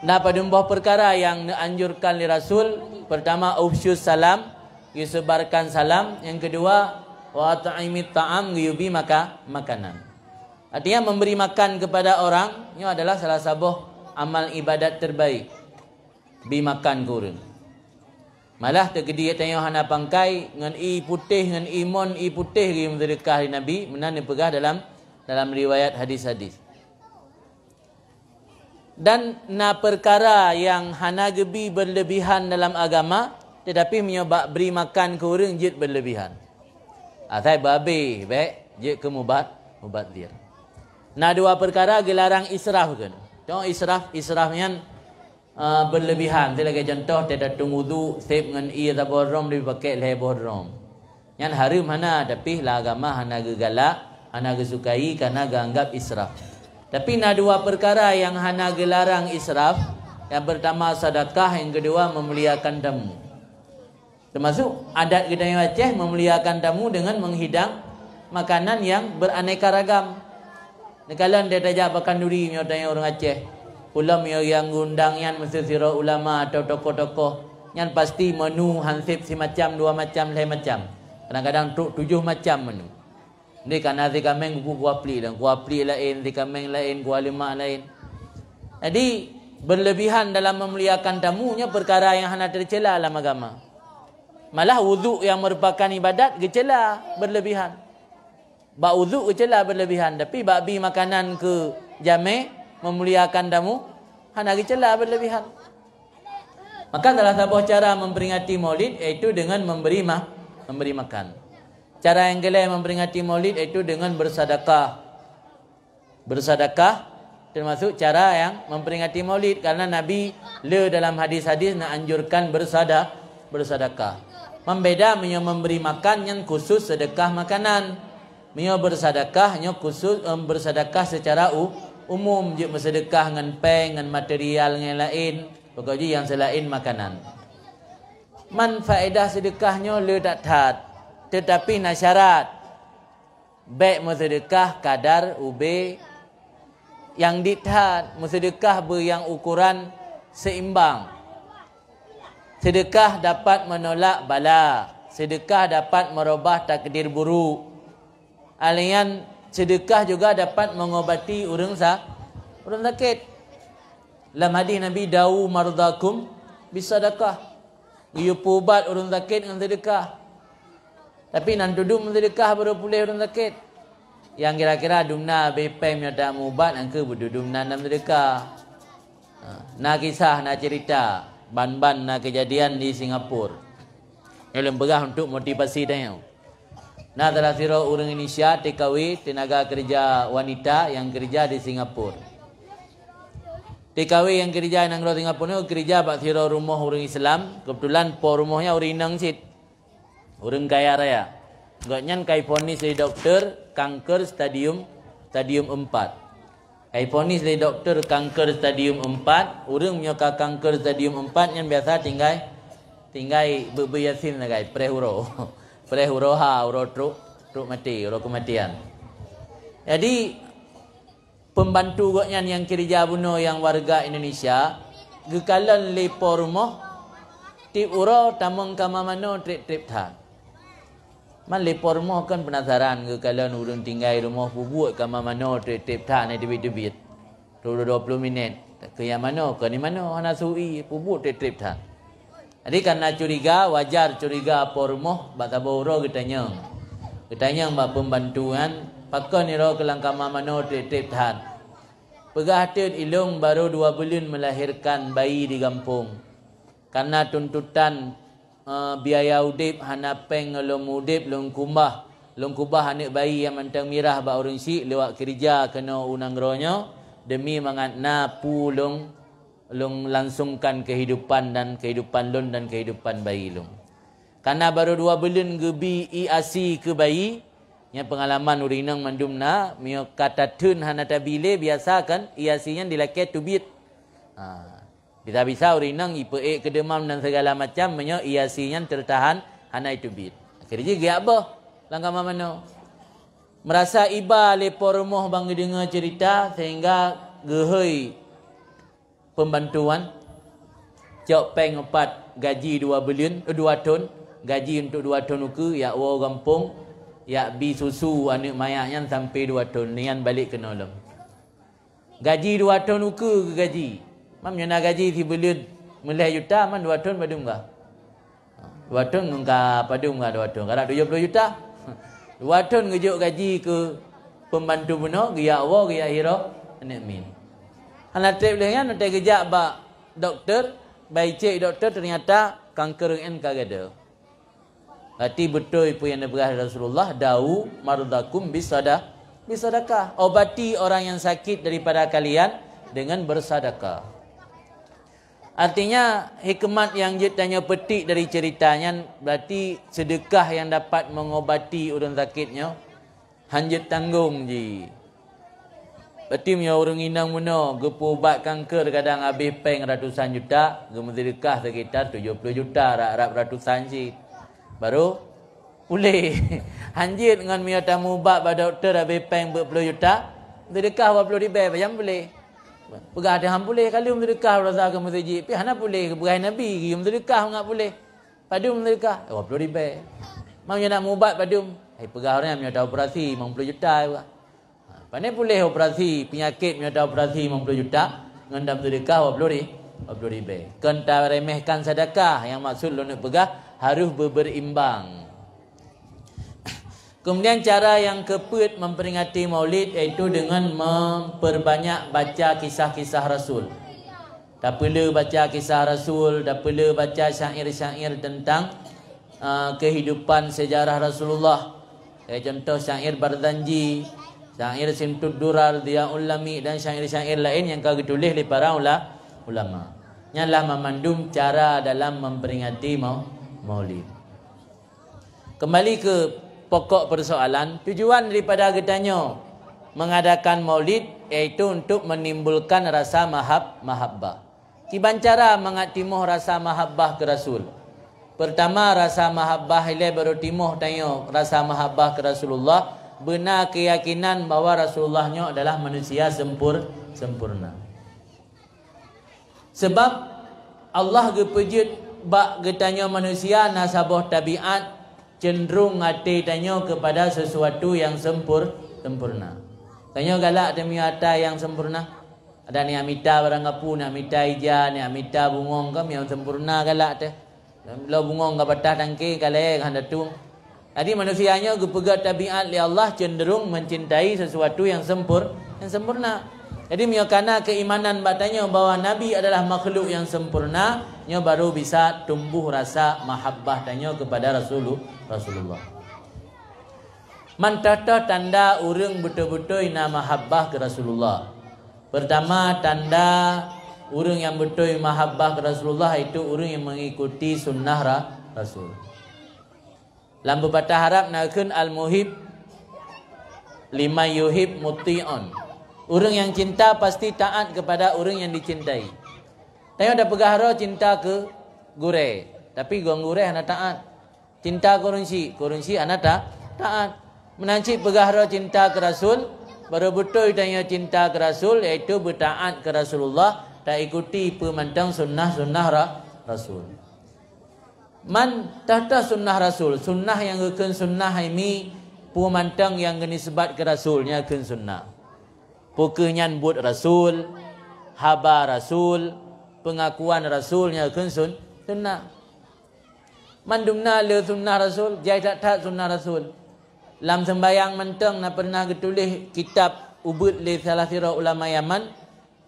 na padum boh peukara nyang neuanjurkan lé Rasul. Pertama, ufsyus salam, geusebarkan salam. Yang kedua, wa at'imit ta'am, geuyue bi maka- makanan. Artinya, memberi makan kepada orang, nyoe adalah salah saboh amal ibadat terbaik. Bi makan keu ureuëng. Malah teukeudi tanyoe hana pangkai, ngon ié putéh, ngon ié mon, ié putéh geuyue meuseudeukah lé Nabi, meunan neupeugah dalam, dalam riwayat hadis-hadis. Dan na peukara nyang hana geubi beuleubihan dalam agama, teutapi meunyoe bak bri makan keu ureuëng jeuet beuleubihan. Asai beu abéh, bék jeuet keu mubat- mubazir. Na dua peukara geularang israf kheun. Contoh israf, israf nyan, eh, beuleubihan. Lagée contoh, teutatong wudu, seb ngon ié saboh drom, leubeh pakek lhée boh drom. Nyan hareuem hana, tapi lam agama hana geugalak, hana geusukai, karena geuanggab israf. Tapi na dua peukara nyang hana geularang israf. Nyang pertama sedekah, nyang kedua memuliakan tamu. Termasuk adat geutanyoe Aceh memuliakan tamu dengan menghidang makanan yang beraneka ragam. Neukalon teuh tajak bak khanduri meunyoe tanyoe ureuëng Aceh. Ulôn meunyoe nyang geundang nyan meuseuti sidroe ulama atau tokoh-tokoh, nyan pasti menu hanseb simacam, dua macam, lhée macam. Kadang-kadang trok tujoh macam menu. Di kana si kaméng kuku kuah plik dan kuah plik laén, si kaméng laén, kuah lemak laén. Jadi, berlebihan dalam memuliakan tamu nyoe perkara yang hana tercela dalam agama. Malah wudhu yang merupakan ibadat geucela berlebihan. Bak wudhu geucela berlebihan, tapi bak bi makanan keu jamé memuliakan tamu hana geucela berlebihan. Maka salah saboh cara memperingati Maulid yaitu dengan memberi ma-, memberi makan. Cara yang keulhée memperingati Maulid yaitu dengan bersedekah. Bersedekah termasuk cara yang memperingati Maulid, karena Nabi le dalam hadis-hadis na anjurkan bersada-, bersedekah. Membeda meunyoe memberi makan nyan khusus sedekah makanan. Meunyoe bersedekah nyoe khusus, em, bersedekah secara u-, umum, jeuet meusedekah ngon péng, ngon material, ngon laén. Pokok jih nyang seulaén makanan. Man faedah sedekah nyoe le that-that, tetapi na syarat. Bék meusedekah kadar ubé nyang dit that, meusedekah beu nyang ukoran seimbang. Sedekah dapat menolak bala, sedekah dapat merubah takdir buruk. Alian sedekah juga dapat mengobati ureuëng sa-, ureuëng sakit. Lam hadis Nabi, "Dawu mardakum bisadaqah." Geuyue peuubat ureuëng sakét ngon seudeukah. Tapi nan tudum seudeukah baru puléh ureuëng sakét. Nyang kira-kira dumna abéh péng meunyoe ta meuubat, nyang keuh beududum nan lam seudeukah. Ha, na kisah, na cerita, ban-ban na keujadian di Singapura. Nyoe lôn peugah untuk motivasi tanyoe. Na salah sidroe ureuëng Indonesia T K W, tenaga kerja wanita nyang keurija di Singapura. T K W nyang keurija nanggroe Singapura nyoe keurija bak sidroe rumoh ureuëng Islam. Keubeutulan po rumoh nyan ureuëng inong cit. Ureuëng kaya raya. Gobnyan ka iponis lé dokto kanker stadium, stadium empat. Ka iponis lé dokto kanker stadium empat, ureuëng meunyoe ka kanker stadium empat nyan biasa tinggai, tinggai beu-beu Yasin sagai, preh uroe. Preh uroe ha, uroe trok, trok maté, uroe keumatian. Jadi, pembantu gobnyan nyang keurija bunoe nyang warga Indonesia, geukalon lé po rumoh, tieb uroe tamong kama manoe treb-treb that. Man lé po rumoh kan penasaran, geukalon ureuëng tinggai rumoh peubuet kama manoe treb-treb that, hana teubiet-teubiet. Dua puluh, dua puluh minit. Keu nyang manoe, keu ni manoe, hana su-i, peubuet treb-treb that. Jadi, karena curiga, wajar curiga po rumoh, bak saboh uroe geutanyong. Geutanyong bak pembantu nyan, "Pakon nyoe keu lam kama manoe treb-treb that?" "Peugah teuk ilong barô dua buleuen melahirkan bayi di gampông. Karena tuntutan, eh, biaya udeb hana péng ngon lôn udeb, lôn kumbah, lôn kubah aneuëk bayi nyang mantong mirah bak ureuëng syik lewat keurija keunoe u nanggroe nyoe, demi mangat na peue lôn, lôn langsungkan kehidupan dan kehidupan lôn dan kehidupan bayi lôn. Karena barô dua buleuen geubi E R C keu bayi," nyan peungalaman ureuëng inong mandum na, meunyoe ka tatheun hana tabi lé, biasa kan E R C nyan dilakée teubiet. Ha. Bisa-bisa ureuëng inong ipeuék keu deumam dan segala macam, meunyoe E R C nyan teurtahan hana iteubiet. Akhé jih geujak boh lam kama manoe. Meurasa iba lé po rumoh ban geudeungoe cerita, sehingga geuhôi pembantu nyan, cok péng upat gaji dua buleuen, eh, dua thon, gaji untuk dua thon ukeue, jak woe gampông, jak bi susu aneuëk manyak nyan sampai dua thon, nyan balek keunoe lom. Gaji dua thon ukeue geugaji. Man meunyoe na gaji sibuleuen meulhèe juta, man dua thon padum ka? Dua thon ngon ka padum ka dua thon? Karab tujoh ploh juta. Dua thon geujok gaji keu pembantu bunoe, geujak woe, geujak hiroe aneuëk miet. Hana treb lheueh nyan, watée geujak bak dokto, bak icek dokto, ternyata kanker nyan ka gadôh. Berarti beutôi peue nyang neupeugah Rasulullah, "Dawu mardakum bisada-, bisadaqah." Obati orang yang sakit daripada kalian dengan bersedekah. Artinya, hikmat nyang jeuet tanyoe peutik dari cerita nyan, berarti seudeukah nyang dapat mengobati ureuëng sakét nyoe han jeuet tanggong jih. Berarti meunyoe ureuëng inong bunoe geupeuubat kanker kadang habéh péng ratusan juta, geumeuseudeukah sekitar tujoh ploh juta, rab-rab ratusan cit. Baru puléh. Hanjeuet ngon meunyoe tamubat bak dokto habéh péng peuet ploh juta, seudeukah dua ploh ribèe, pajan puléh. Peugah teuh han puléh, ka lheueh seudeukah rasa keu meuseujid, pih hana puléh, peugah Nabi geuyue seudeukah mangat puléh. Padum seudeukah? Dua ploh ribèe. Meunyoe nak mubat padum? Hai peugah ureueng nyan meunyoe ta operasi limong ploh juta, peugah. Ha, pane puléh operasi peunyakét meunyoe ta operasi limong ploh juta, ngon dam seudeukah dua ploh ri-, dua ploh ribèe. Kon taremehkan sedekah, nyang maksud lôn peugah harus beuberimbang. Kemudian cara yang keempat memperingati Maulid yaitu dengan memperbanyak baca kisah-kisah Rasul. Tapeulé baca kisah Rasul, tapeulé baca syair-syair tentang, uh, kehidupan sejarah Rasulullah. Kaya contoh syair Barzanji, syair Simtud Durar, Ziaul Lami dan syair-syair laén nyang ka geutuléh lé para ula-, ulama. Nyan lah mamandum cara dalam memperingati mau-, Maulid. Kembali ke pokok persoalan, tujuan daripada geutanyoe mengadakan Maulid yaitu untuk menimbulkan rasa mahab-, mahabbah. Kiban cara mangat timoh rasa mahabbah keu Rasul. Pertama, rasa mahabbah ilée baru timoh tanyoe rasa mahabbah keu Rasulullah, beuna keyakinan bahwa Rasulullah nyoe adalah manusia sempur-, sempurna. Sebab Allah geupeujeuet bak geutanyoe manusia na saboh tabiat cenderung até tanyoe keupada sesuatu nyang sempur-, sempurna. Tanyoe galak teuh meunyoe atra nyang sempurna. Ada neuk mita barang gapu, neuk mita ija, neuk mita bungong, kan nyang sempurna galak teuh. Lom bungong ka patah tangke, ka lhée, ka hana tueng. Jadi manusia nyoe geupeugét tabiat lé Allah cenderung mencintai sesuatu yang sempur-, yang sempurna. Jadi meunyoe kana keimanan bak tanyoe bahwa Nabi adalah makhluk yang sempurna, nyoe baru bisa tumbuh rasa mahabbah tanyoe kepada Rasulu-, Rasulullah. Man toh-toh tanda ureuëng beutôi-beutôi na mahabbah keu Rasulullah. Pertama, tanda ureuëng nyang beutôi mahabbah keu Rasulullah yaitu ureuëng nyang mengikuti sunnah ra-, Rasul. Lam pepatah Arab na kheun al-muhib liman yuhib muti'un. Ureuëng nyang cinta pasti taat kepada ureuëng nyang dicintai. Tanyoe tapeugah droe cinta keu gurée, tapi ngon gurée hana taat. Cinta keu ureuëng syik, keu ureuëng syik hana ta-, taat. Meunan cit peugah droe cinta keu Rasul, baru beutôi tanyoe cinta keu Rasul, yaitu beutaat keu Rasulullah, taikuti peue mantong sunnah-sunnah ra-, Rasul. Man toh-toh sunnah Rasul, sunnah nyang geukheun sunnah hai mi, peue mantong nyang geuniseubat keu Rasul, nyan kheun sunnah. Peu kheueh nyan buet Rasul, haba Rasul, peungakuan Rasul, nyan kheun sun-, sunnah. Mandum na le sunnah Rasul, jai that-that sunnah Rasul. Lam seumbayang mantong na peureunah geutuléh kitab ubeuet lé salah sidroe ulama Yaman,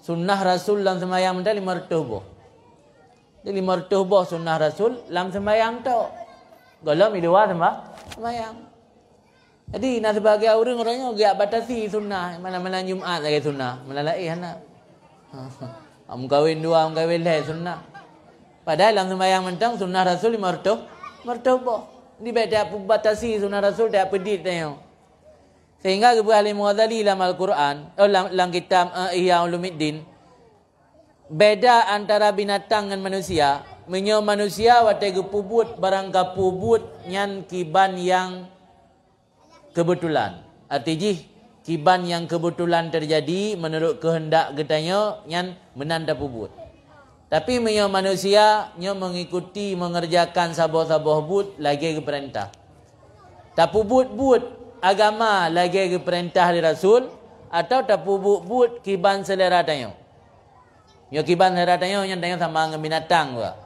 sunnah Rasul lam seumbayang mantong lima reutôh boh. Jadi lima reutôh boh sunnah Rasul lam seumbayang tok. Gohlom di luwa seumba-, seumbayang. Jadi na sibagian ureuëng, ureuëng nyoe geujak batasi sunnah, malam-malam Jumat lagée sunnah, malam laén hana. Meukawen dua, meukawen lhée sunnah. Padahai lam seumbayang mantong sunnah Rasul lima reutôh, lima reutôh boh. Jadi bék tabatasi sunnah Rasul, tapeudiet tanyoe. Sehingga geupeugah lé Imam Ghazali lam Al-Quran, oh, lam, lam kitab, eh, Ihya Ulumuddin, beda antara binatang ngon manusia. Meunyoe manusia watée geupeubuet barang ka peubuet nyan kiban nyang keubeutulan. Arti jih, kiban nyang keubeutulan teujadi meunurot keuheundak geutanyoe nyan meunan tapeubuet. Tapi meunyoe manusia nyoe meungikuti meungeureujakan saboh-saboh buet lagée geupeurintah. Tapeubuet buet agama lagée geupeurintah lé Rasul, atawa tapeubuet buet kiban seulera tanyoe. Nyoe kiban seulera tanyoe nyan tanyoe sama ngon binatang juga.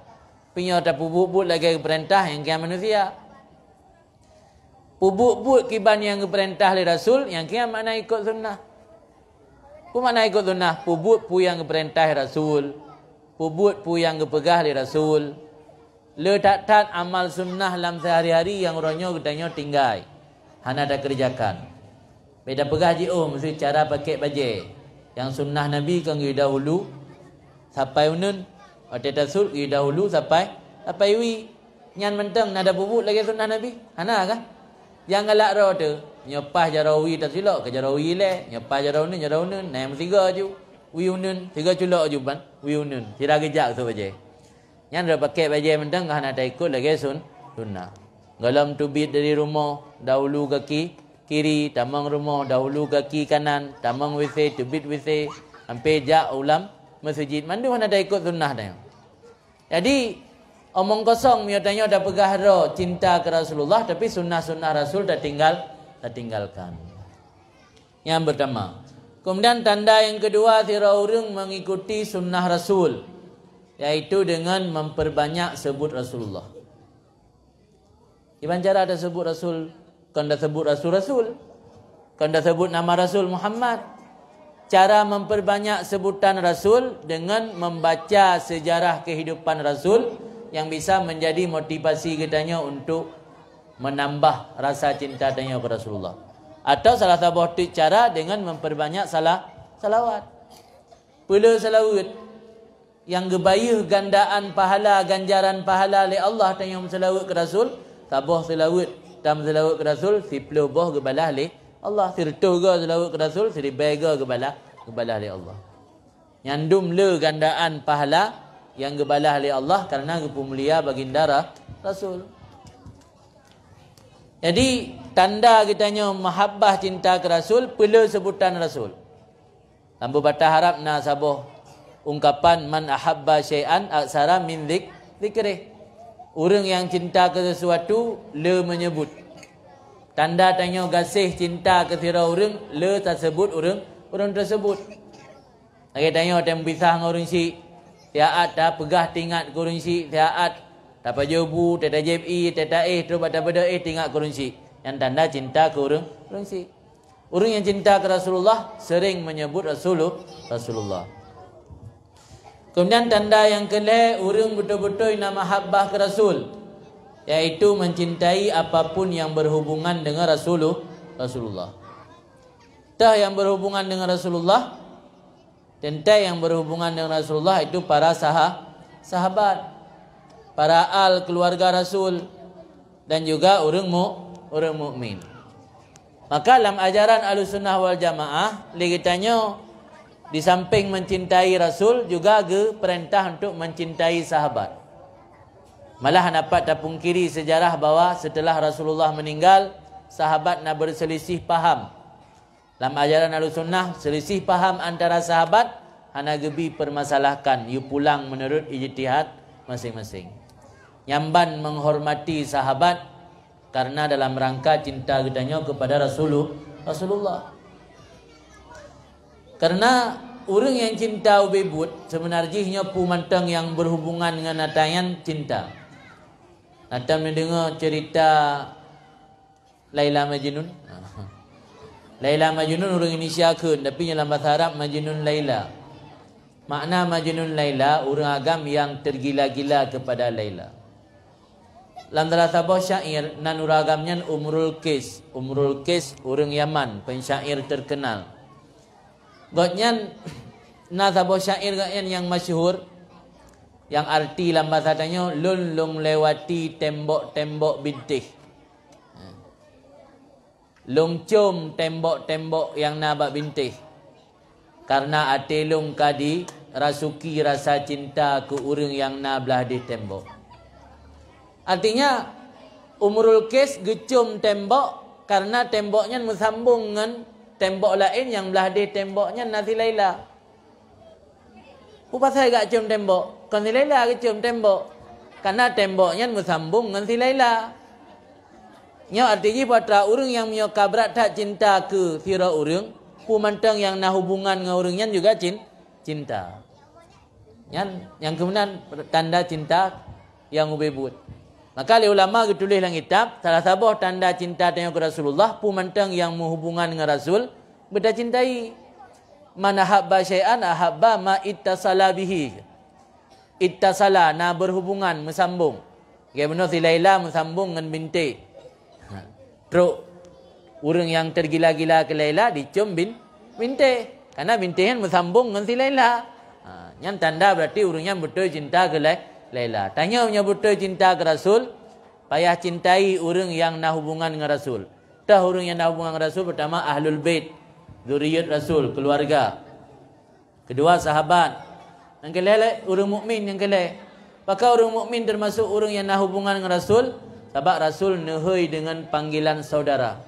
Tapi nyoe tapeubuet buet lagée geupeurintah nyang kiban manusia. Peubuet buet kiban nyang geupeurintah lé Rasul, nyang kiban makna ikot sunnah. Peue makna ikot sunnah? Peubuet peue nyang geupeurintah Rasul, peubuet peue nyang geupeugah lé Rasul. Le that-that amal sunnah lam seuhari-hari nyang uroe nyoe geutanyoe tinggai, hana takeureujakan. Bék tapeugah jiôh meuseucara pakèk bajée. Nyang sunnah Nabi kon geuyue dahulu sapai uneuen, watée tasut geuyue dahulu sapai, sapai wie. Nyan mantong na tapeubuet lagée sunnah Nabi? Hana kah? Nyang galak droe teuh, nyoe paih jaroe wie tasilok keu jaroe wie ilée, nyoe paih jaroe uneuen, jaroe uneuen, na nyang meusigoe aju wie uneuen, sigoe culok aju ban wie uneuen, sira geujak keu bajée. Nyan droe pakèk bajée mantong ka hana taikot lagée sun-, sunnah. Gohlom teubiet dari rumoh, dahulu gaki kiri, tamong rumoh, dahulu gaki kanan, tamong WC, teubiet WC, sampai jak u lam meuseujid. Mandum hana taikot sunnah tanyoe. Jadi, omong kosong meunyoe tanyoe tapeugah droe cinta keu Rasulullah, tapi sunnah-sunnah Rasul tatinggal, tatinggalkan. Nyang pertama. Kemudian tanda yang kedua, sidroe ureuëng mengikuti sunnah Rasul, yaitu dengan memperbanyak sebut Rasulullah. Kiban cara taseubut Rasul, kon taseubut Rasul-Rasul, kon taseubut nama Rasul Muhammad. Cara memperbanyak sebutan Rasul dengan membaca sejarah kehidupan Rasul yang bisa menjadi motivasi geutanyoe untuk menambah rasa cinta tanyoe keu Rasulullah. Atau salah saboh teuk cara dengan memperbanyak salah, salawat. Peuleueh salaweuet nyang geubayeue gandaan pahala, ganjaran pahala lé Allah tanyoe meusalaweuet keu Rasul, saboh salaweuet tameusalaweuet keu Rasul, siploh boh geubalah lé Allah, sireutôh goe salaweuet keu Rasul, siribèe goe geubalah, geubalah lé Allah. Nyan dum le gandaan pahala nyang geubalah lé Allah kareuna geupeumulia baginda Ra-, Rasul. Jadi, tanda geutanyoe mahabbah cinta keu Rasul, peuleueh seubutan Rasul. Lam beubata Arab na saboh ungkapan, "Man ahabba syai'an aksara min zik-, zikrih." Ureuëng nyang cinta keu sesuatu, le meunyeubut. Tanda tanyoe gaséh cinta keu sidroe ureuëng, le taseubut ureuëng, ureuëng teuseubut. Lagée tanyoe teupisah ngon ureuëng syik, siat tapeugah teuingat keu ureuëng syik, siat tapajoh bu, teutajép ié, teuta éh, trok bak tabeudôh éh teuingat keu ureuëng syik. Nyan tanda cinta keu ureuëng, ureuëng syik. Ureuëng nyang cinta keu Rasulullah sering meunyeubut Rasulu-, Rasulullah. Keumudian tanda nyang keulhée, ureuëng beutôi-beutôi na mahabbah keu Rasul, yaitu mencintai apapun yang berhubungan dengan Rasulu-, Rasulullah. Teuh nyang berhubungan dengan Rasulullah, teuntée nyang berhubungan dengan Rasulullah itu para saha-, sahabat, para al keluarga Rasul, dan juga ureuëng mu-, ureuëng mukmin. Maka lam ajaran Ahlussunnah wal Jamaah, lé geutanyoe di samping mencintai Rasul, juga geupeurintah untuk mencintai sahabat. Malah hana pat tapungkiri sejarah bahwa setelah Rasulullah meninggal, sahabat na berselisih paham. Lam ajaran Ahlussunnah, selisih paham antara sahabat hana geubi permasalahkan, yue pulang meunurot ijtihad maséng-maséng. Nyan ban menghormati sahabat karena dalam rangka cinta geutanyoe kepada Rasulu-, Rasulullah. Karena ureuëng nyang cinta ubé buet, seubeuna jih nyoe peue mantong nyang berhubungan ngon ata nyan cinta. Na tom neudeungoe ceurita Laila Majnun. Laila Majnun ureuëng Indonesia kheun, tapi nyan lam bahasa Arab Majnun Laila. Makna Majnun Laila, ureuëng agam nyang tergila-gila kepada Laila. Lam salah saboh syair, nan ureuëng agam nyan Umrul Qais. Umrul Qais ureuëng Yaman, pensyair terkenal. Gobnyan na saboh syair gobnyan nyang masyhur, nyang arti lam bahasa tanyoe, "Lôn lôn lewati tembok-tembok bintéh. Lôn com tembok-tembok nyang na bak bintéh. Karena até lôn ka dirasuki rasa cinta keu ureuëng nyang na blaih deh tembok." Artinya, Umrul Qais geucom tembok karena tembok nyan meusambong ngon tembok laén nyang blaih deh tembok nyan na si Laila. Peue pasai geujak com tembok? Kon si Laila geucom tembok. Karena tembok nyan meusambong ngon si Laila. Nyoe arti jih peue atra ureuëng nyang meunyoe ka brat that cinta keu sidroe ureuëng, peue mantong nyang na hubungan ngon ureuëng nyan juga cin-, cinta. Nyan nyang keunan tanda cinta nyang ubé buet. Maka lé ulama geutuléh lam kitab, salah saboh tanda cinta tanyoe keu Rasulullah, peue mantong nyang meuhubungan ngon Rasul, beutacintai. "Man ahabba syai'an ahabba ma ittasala bihi." Ittasala, na berhubungan, meusambong. Lagée bunoe si Laila meusambong ngon bintéh. Ha. Trok ureuëng nyang tergila-gila keu Laila dicom bin-, bintéh. Karena bintéh nyan meusambong ngon si Laila. Ha, nyan tanda berarti ureuëng nyan beutôi cinta keu Lai-, Laila. Tanyoe meunyoe beutôi cinta keu Rasul, payah cintai ureuëng nyang na hubungan ngon Rasul. Teuh ureuëng nyang na hubungan ngon Rasul, pertama Ahlul Bait, zuriat Rasul, keluarga. Keudua, sahabat. Nyang keulhée, ureuëng mukmin nyang keulhée. Pakon ureuëng mukmin teumasok ureuëng nyang na hubungan ngon Rasul, Sabab Rasul neuhôi deungon panggilan saudara.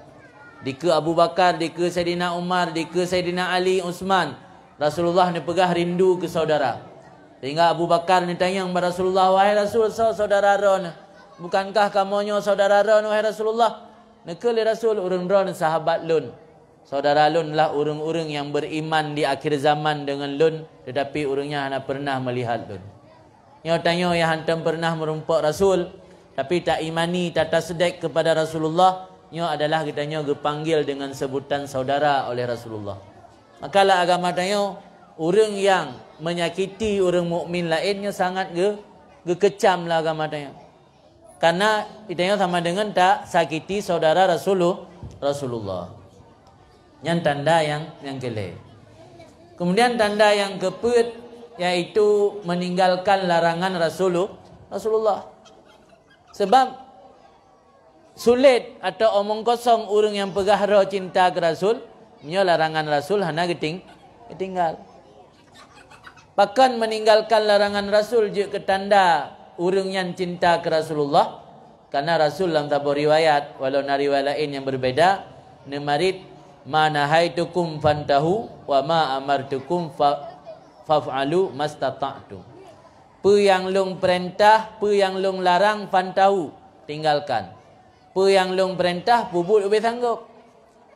Dikeue Abu Bakar, dikeue Saidina Umar, dikeue Saidina Ali, Utsman, Rasulullah neupeugah rindu keu saudara. Sehingga Abu Bakar neutanyong bak Rasulullah, "Wahai Rasul, soe saudara droeneuh? Bukankah kamoe nyoe saudara droeneuh, wahai Rasulullah?" Neukheun lé Rasul, "Ureuëng droeneuh sahabat lôn. Saudara lôn lah ureuëng-ureuëng nyang beriman di akhir zaman deungon lôn, teutapi ureuëng nyan hana peureunah meulihat lôn." Nyoe tanyoe nyang hántom peureunah meurumpok Rasul, tapi taimani, tatasdek keupada Rasulullah, nyoe adalah geutanyoe geupanggil deungon seubutan saudara oleh Rasulullah. Maka lam agama tanyoe, ureuëng nyang menyakiti ureuëng mukmin laén nyoe sangat geu-, geukeucam lam agama tanyoe. Karena geutanyoe sama deungon tasakiti saudara Rasulu-, Rasulullah. Nyan tanda nyang, nyang keulhèe. Kemudian tanda nyang keupeuet, yaitu meninggalkan larangan Rasulu-, Rasulullah. Sebab sulet atau omong kosong ureuëng nyang peugah droe cinta keu Rasul, meunyoe larangan Rasul hana geuting-, geutinggai. Pakon meninggalkan larangan Rasul jeuet keu tanda ureuëng nyan cinta keu Rasulullah? Karena Rasul lam saboh riwayat, walau na riwayat laén nyang berbeda, neumarit, "Ma nahaitukum fantahu, wa ma amartukum fa-, faf'alu mastata'tum." Peue nyang lôn peurintah, peue nyang lôn larang, fantahu, tinggalkan. Peue nyang lôn peurintah, peubuet ubé sanggob.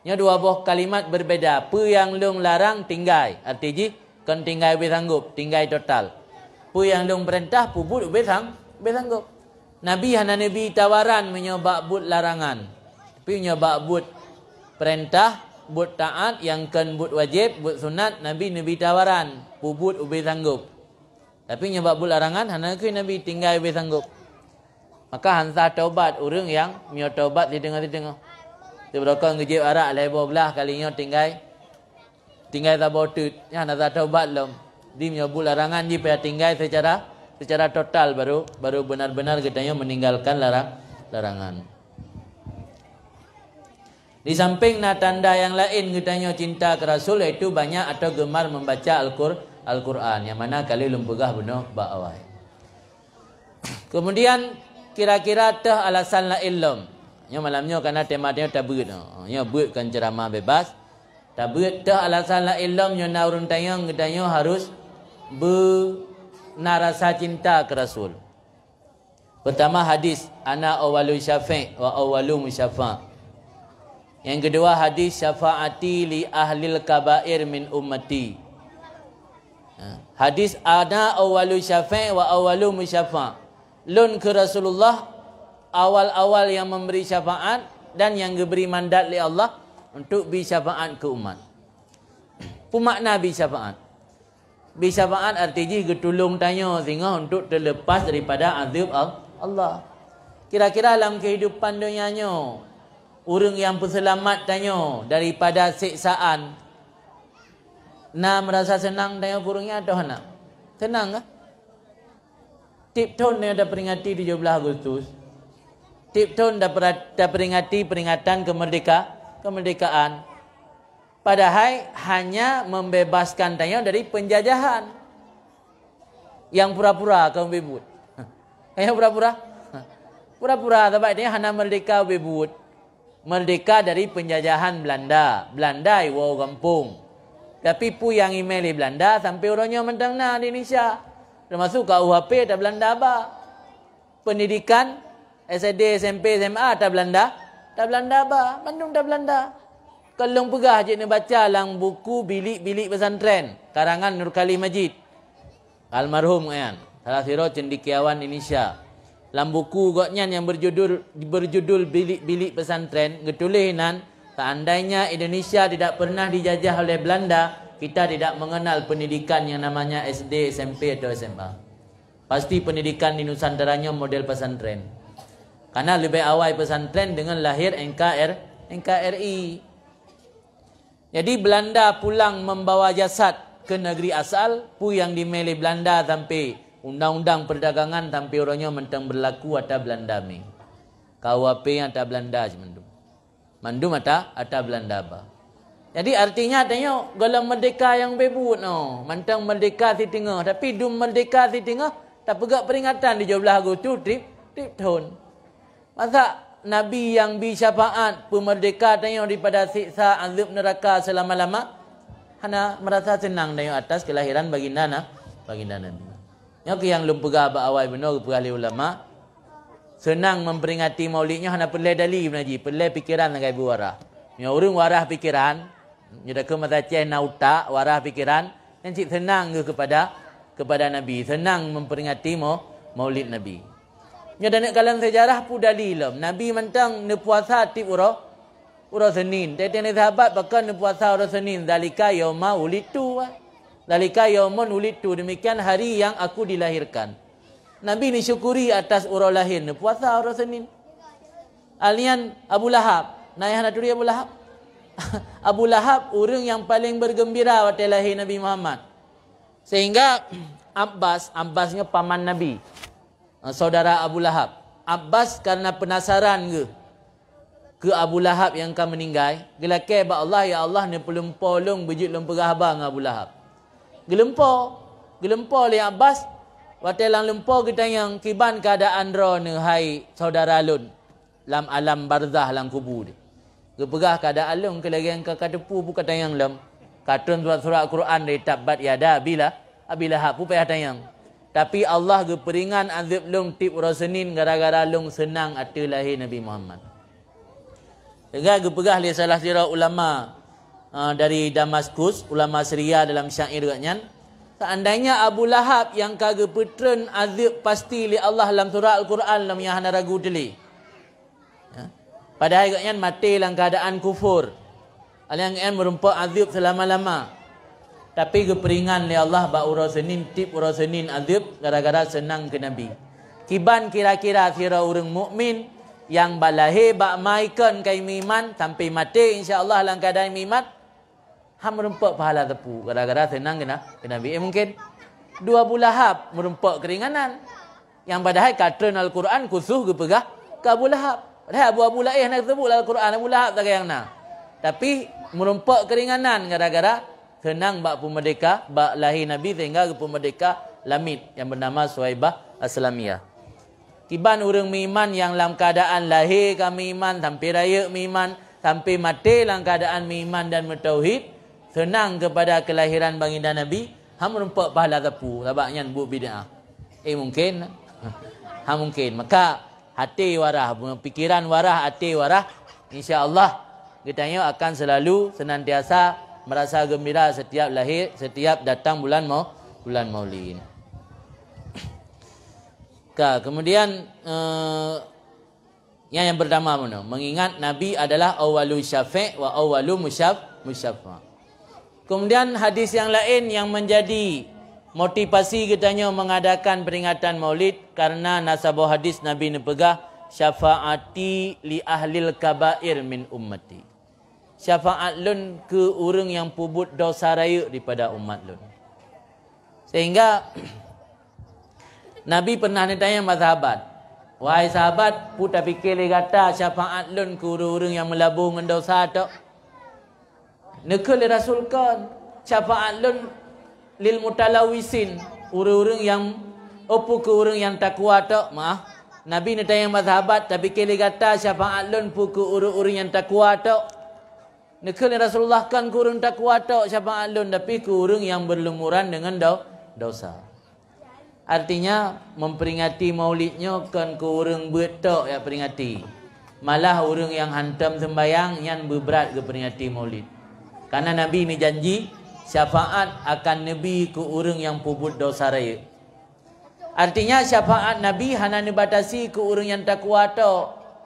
Nyoe dua boh kalimat berbeda. Peue nyang lôn larang, tinggai. Arti jih, kon tinggai ubé sanggob, tinggai total. Peue nyang lôn peurintah, peubuet ubé sang-, ubé sanggob. Nabi hana neubi tawaran meunyoe bak buet larangan. Tapi meunyoe bak buet peurintah, buet taát, nyang kon buet wajéb, buet sunat, Nabi neubi tawaran, peubuet ubé sanggob. Tapi nyoe bak buet larangan, hana keu Nabi tinggai ubé sanggob. Maka han sah taubat ureuëng nyang meunyoe taubat sideungoe-sideungoe. Teubeurokon geujép arak lhèe boh blah kali nyoe tinggai, tinggai saboh teut, nyan hana sah taubat lom. Di meunyoe buet larangan jih payah tinggai secara, secara total baru, baru benar-benar geutanyoe meninggalkan larang-, larangan. Di samping na tanda nyang laén geutanyoe cinta keu Rasul, yaitu banyak atau gemar membaca Al-Qur-, Al-Quran, nyang mana ka lheueh lôn peugah bunoe bak awai. Kemudian, kira-kira teuh alasan laén lom. Nyoe malam nyoe kana tema tanyoe tabeuet. Nyoe beuet kon ceramah bebas. Tabeuet teuh alasan laén lom nyoe na ureuëng tanyong geutanyoe harus beu na rasa cinta keu Rasul. Pertama hadis, "Ana awwalu syafi' wa awwalu musyafa'." Yang kedua hadis, "Syafaati li ahlil kabair min ummati." Ha, hadis, "Ana awwalu syafi' wa awwalu musyafa'." Lôn keu Rasulullah awal-awal yang memberi syafaat dan yang geubri mandat lé Allah untuk bi syafaat keu umat. Peue makna bi syafaat? Bi syafaat arti jih geutulông tanyoe singoh untuk teulepas daripada azeueb Al-, Allah. Kira-kira lam keuhidupan donya nyoe, ureuëng nyang peuseulamat tanyoe daripada seksaan, na meurasa seunang tanyoe keu ureuëng nyan atawa hana? Seunang kah? Tieb thon tanyoe taperingati tujoh blaih Agustus. Tieb thon tapera-, taperingati peringatan keumerdeka-, kemerdekaan. Padahai hanya membebaskan tanyoe dari penjajahan. Nyang pura-pura kon ubé buet. Nyang pura-pura. Pura-pura, sabab tanyoe hana merdeka ubé buet. Merdeka dari penjajahan Belanda. Belanda iwoe gampông. Tapi peue nyang imè lé Belanda sampai uroe nyoe mantong na di Indonesia. Teumasuk K U H P ata Belanda ba. Pendidikan S D, S M P, S M A ata Belanda, ata Belanda ba, mandum ata Belanda. Kon lôn peugah jeuet neubaca lam buku Bilik-Bilik Pesantren, karangan Nurkali Majid, almarhum nyan, salah sidroe cendekiawan Indonesia. Lam buku gobnyan nyang berjudul, berjudul Bilik-Bilik Pesantren, geutuléh nan, "Seandainya Indonesia tidak pernah dijajah oleh Belanda, kita tidak mengenal pendidikan yang namanya S D, S M P atau S M A." Pasti pendidikan di Nusantara nyoe model pesantren. Karena leubeh awai pesantren deungon lahir N K R, N K R I. Jadi Belanda pulang membawa jasad ke negeri asal, peue nyang dimè lé Belanda sampai undang-undang perdagangan sampai uroe nyoe mantong berlaku ata Belanda mè. K U H P nyang ata Belanda cit mandum. Mandum ata, ata Belanda ba. Jadi artinya tanyoe gohlom merdeka nyang ubé buet nyoe, mantong merdeka siteungoh, tapi dum merdeka siteungoh tapeugah peringatan tujoh blaih Agustus tieb, tieb thon. Masa Nabi nyang bi syafaat peumeurdeka tanyoe daripada siksa azeueb neuraka seulama-lama? Hana meurasa seunang tanyoe atas keulahiran baginda na, baginda Nabi. Nyoe keuh nyang lôn peugah bak awai bunoe geupeugah lé ulama, seunang memperingati Maulid nyoe hana peureulée dali meunan jih, peureulée pikeran sagai beuwarah. Meunyoe ureuëng warah pikeran, nyoe dakeuh masa Aceh na utak, warah pikeran, nyan cit seunang geuh keupada, keupada Nabi, seunang memperingati mau-, Maulid Nabi. Nyoe taneuk kalon seujarah peue dali lom. Nabi mantong neupuasa tieb uroe, uroe Senin. Teuntèe sahabat pakon neupuasa uroe Senin, "Dzalika yauma wulidtu." "Dzalika yaumun wulidtu." Demikian hari yang aku dilahirkan. Nabi neusyukuri atas uroe lahé, neupuasa uroe Senin. Alnyan Abu Lahab. Na nyang hana turi Abu Lahab? Abu Lahab ureuëng nyang paleng bergembira watée lahé Nabi Muhammad. Sehingga Abbas, Abbas nyoe paman Nabi, saudara Abu Lahab. Abbas karena penasaran geuh keu Abu Lahab nyang ka meuninggai, geulakée bak Allah, "Ya Allah, neupeulumpo lôn beujeuet lôn peugah haba ngon Abu Lahab." Geulumpo, geulumpo lé Abbas, watée lam lumpo geutanyong, "Kiban keuadaan droeneuh hai saudara lôn lam alam barzah lam kubu?" Geupeugah, "Keuadaan lôn keu lagée nyang ka kateupeue, peue katanyong lom. Katrôn surat-surat Quran dari Tabbat yada Abi La-, Abi Lahab, peue payah tanyong. Tapi Allah geupeuringan azeueb lôn tieb uroe Senin gara-gara lôn seunang ateueh lahé Nabi Muhammad." Teuga geupeugah lé salah sidroe ulama, ah, dari Damaskus, ulama Syria dalam syair geuh nyan, "Seandainya Abu Lahab nyang ka geupeutreun azeueb pasti lé Allah lam surat Al-Quran lom nyang hana ragu teulé." Ya. Padahai geuh nyan maté lam keuadaan kufur. Alèh nyan meurumpok azeueb seulama-lama. Tapi geupeuringan lé Allah bak uroe Senin, tieb uroe Senin azeueb gara-gara seunang keu Nabi. Kiban kira-kira sidroe ureuëng mukmin nyang balahé bak ma ikon ka meuiman sampai maté insya Allah lam keuadaan meuiman, han meurumpok pahala teupeu gara-gara seunang keu Na-, keu Nabi. Eh, mungkin dua Abu Lahab meurumpok keuringanan. Nyang padahai ka treun Al-Quran khusus geupeugah keu Abu Lahab. Padahai abu-abu laén hana geuseubut lam Al-Quran, Abu Lahab sagai nyang na. Tapi meurumpok keuringanan gara-gara seunang bak peumeurdeka, bak lahé Nabi sehingga geupeumeurdeka lamiet nyang beunama Suwaibah Aslamiyah. Kiban ureuëng meuiman nyang lam keuadaan lahé ka meuiman, sampai rayeuk meuiman, sampai maté lam keuadaan meuiman dan meutauhid, seunang keupada keulahiran baginda Nabi, han meurumpok pahala sapeue, sabab nyan buet bid'ah. Eh, mungkin? Han mungkin. Maka, até warah, pikiran warah, até warah, insya Allah, geutanyoe akan selalu senantiasa merasa gembira setiap lahir, setiap datang bulan mau-, bulan Maulid. Ka, kemudian, eh, Nyang, nyang pertama bunoe, mengingat Nabi adalah awwalu syafi' wa awwalu musyaf-, musyaffa'. Kemudian hadis yang lain yang menjadi motivasi geutanyoe mengadakan peringatan Maulid karena na saboh hadis Nabi neupeugah, "Syafaati li ahlil kabair min ummati." Syafaat lôn keu ureuëng nyang peubuet desya rayeuk daripada umat lôn. Sehingga Nabi pernah neutanyong bak sahabat, "Wahai sahabat, peue tapike lé gata syafaat lôn keu ureuëng-ureuëng nyang meulabô ngon desya tok?" Neukheun lé Rasul, "Kon, syafaat lôn lil mutalawisin, ureuëng-ureuëng nyang, oh, peue keu ureuëng nyang takwa tok?" Maaf, Nabi neutanyong bak sahabat, "Tapike lé gata syafaat lôn peue keu ureuëng-ureuëng nyang takwa tok?" Neukheun lé Rasulullah, "Kon keu ureuëng takwa tok syafaat lôn, tapi keu ureuëng nyang berlumuran deungon do-, desya." Artinya, memperingati Maulid nyoe kon keu ureuëng beuet tok jak peringati. Malah ureuëng nyang hantom seumbayang nyan beubrat geuperingati Maulid. Karena Nabi neujanji, syafaat akan neubi keu ureuëng nyang peubuet desya rayeuk. Artinya, syafaat Nabi hana neubatasi keu ureuëng nyang takwa tok,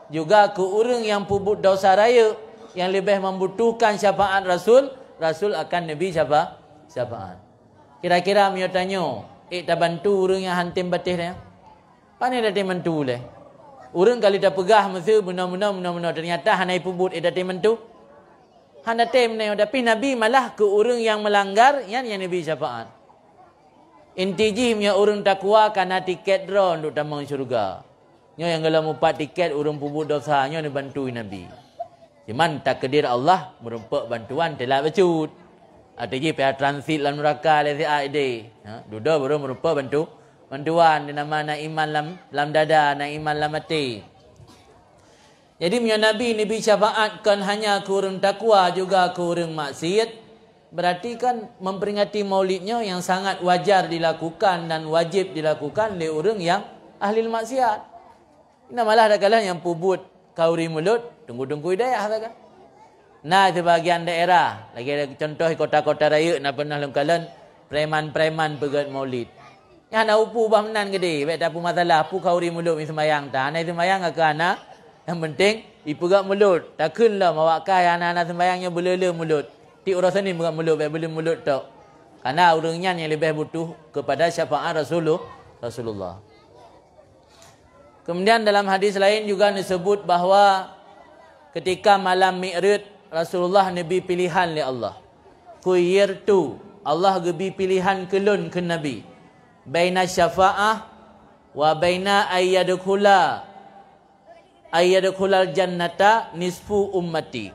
juga keu ureuëng nyang peubuet desya rayeuk nyang leubeh membutuhkan syafaat Rasul, Rasul akan neubi syafa-, syafaat. Kira-kira meunyoe tanyoe, ék tabantu ureuëng nyang han tem bateh nyan? Pane tatem bantu lé? Ureuëng ka lheueh tapeugah miseue bunoe-bunoe, bunoe-bunoe, teunyata hana jipeubuet, ék tatem bantu? Hana tem nyoe, tapi Nabi malah keu ureuëng nyang meulanggar, nyan nyang neubi syafaat. Inti jih meunyoe ureuëng takwa ka na tiket droe untuk tamong syeuruga. Nyoe nyang gohlom mupat tiket ureuëng peubuet desya nyoe neubantu Nabi. Cuman takdir Allah meurumpok bantuan teulat bacut. Ateueh jih payah transit lam nuraka lé siat idéh. Ha, dudoe baru meurumpok bantu-, bantuan di nama na iman lam, lam dada, na iman lam até. Jadi meunyoe Nabi neubi syafaat kon hanya keu ureuëng takwa, juga keu ureuëng maksiet, berarti kan memperingati Maulid nyoe yang sangat wajar dilakukan dan wajib dilakukan lé ureuëng yang ahli maksiat. Ina malah takalon nyang peubuet khauri mulod teungku-teungku hidayah saga. Na sibagian daerah, lagée contoh kota-kota rayeuk na pernah lôn kalon preman-preman peugét Maulid. Nyan hana upu bah meunan geude, bék tapeumasalah pu khauri mulod mi seumayang ta, hana seumayang ka hana. Nyang penting ipeugét mulod, takheun lom awak kai hana-hana seumayang nyoe beuleu-leu mulod. Ti uroe Senin peugét mulod, bék beuleu mulod tok. Karena ureuëng nyan nyang leubeh butuh kepada syafaat Rasulullah. Kemudian dalam hadis lain juga disebut bahwa ketika malam Mi'raj, Rasulullah neubi pilihan lé Allah. Khuyyirtu, Allah geubi pilihan keu lôn keu Nabi. Baina syafa'ah wa baina ayyadkhula ayyadkhulal jannata nisfu ummati.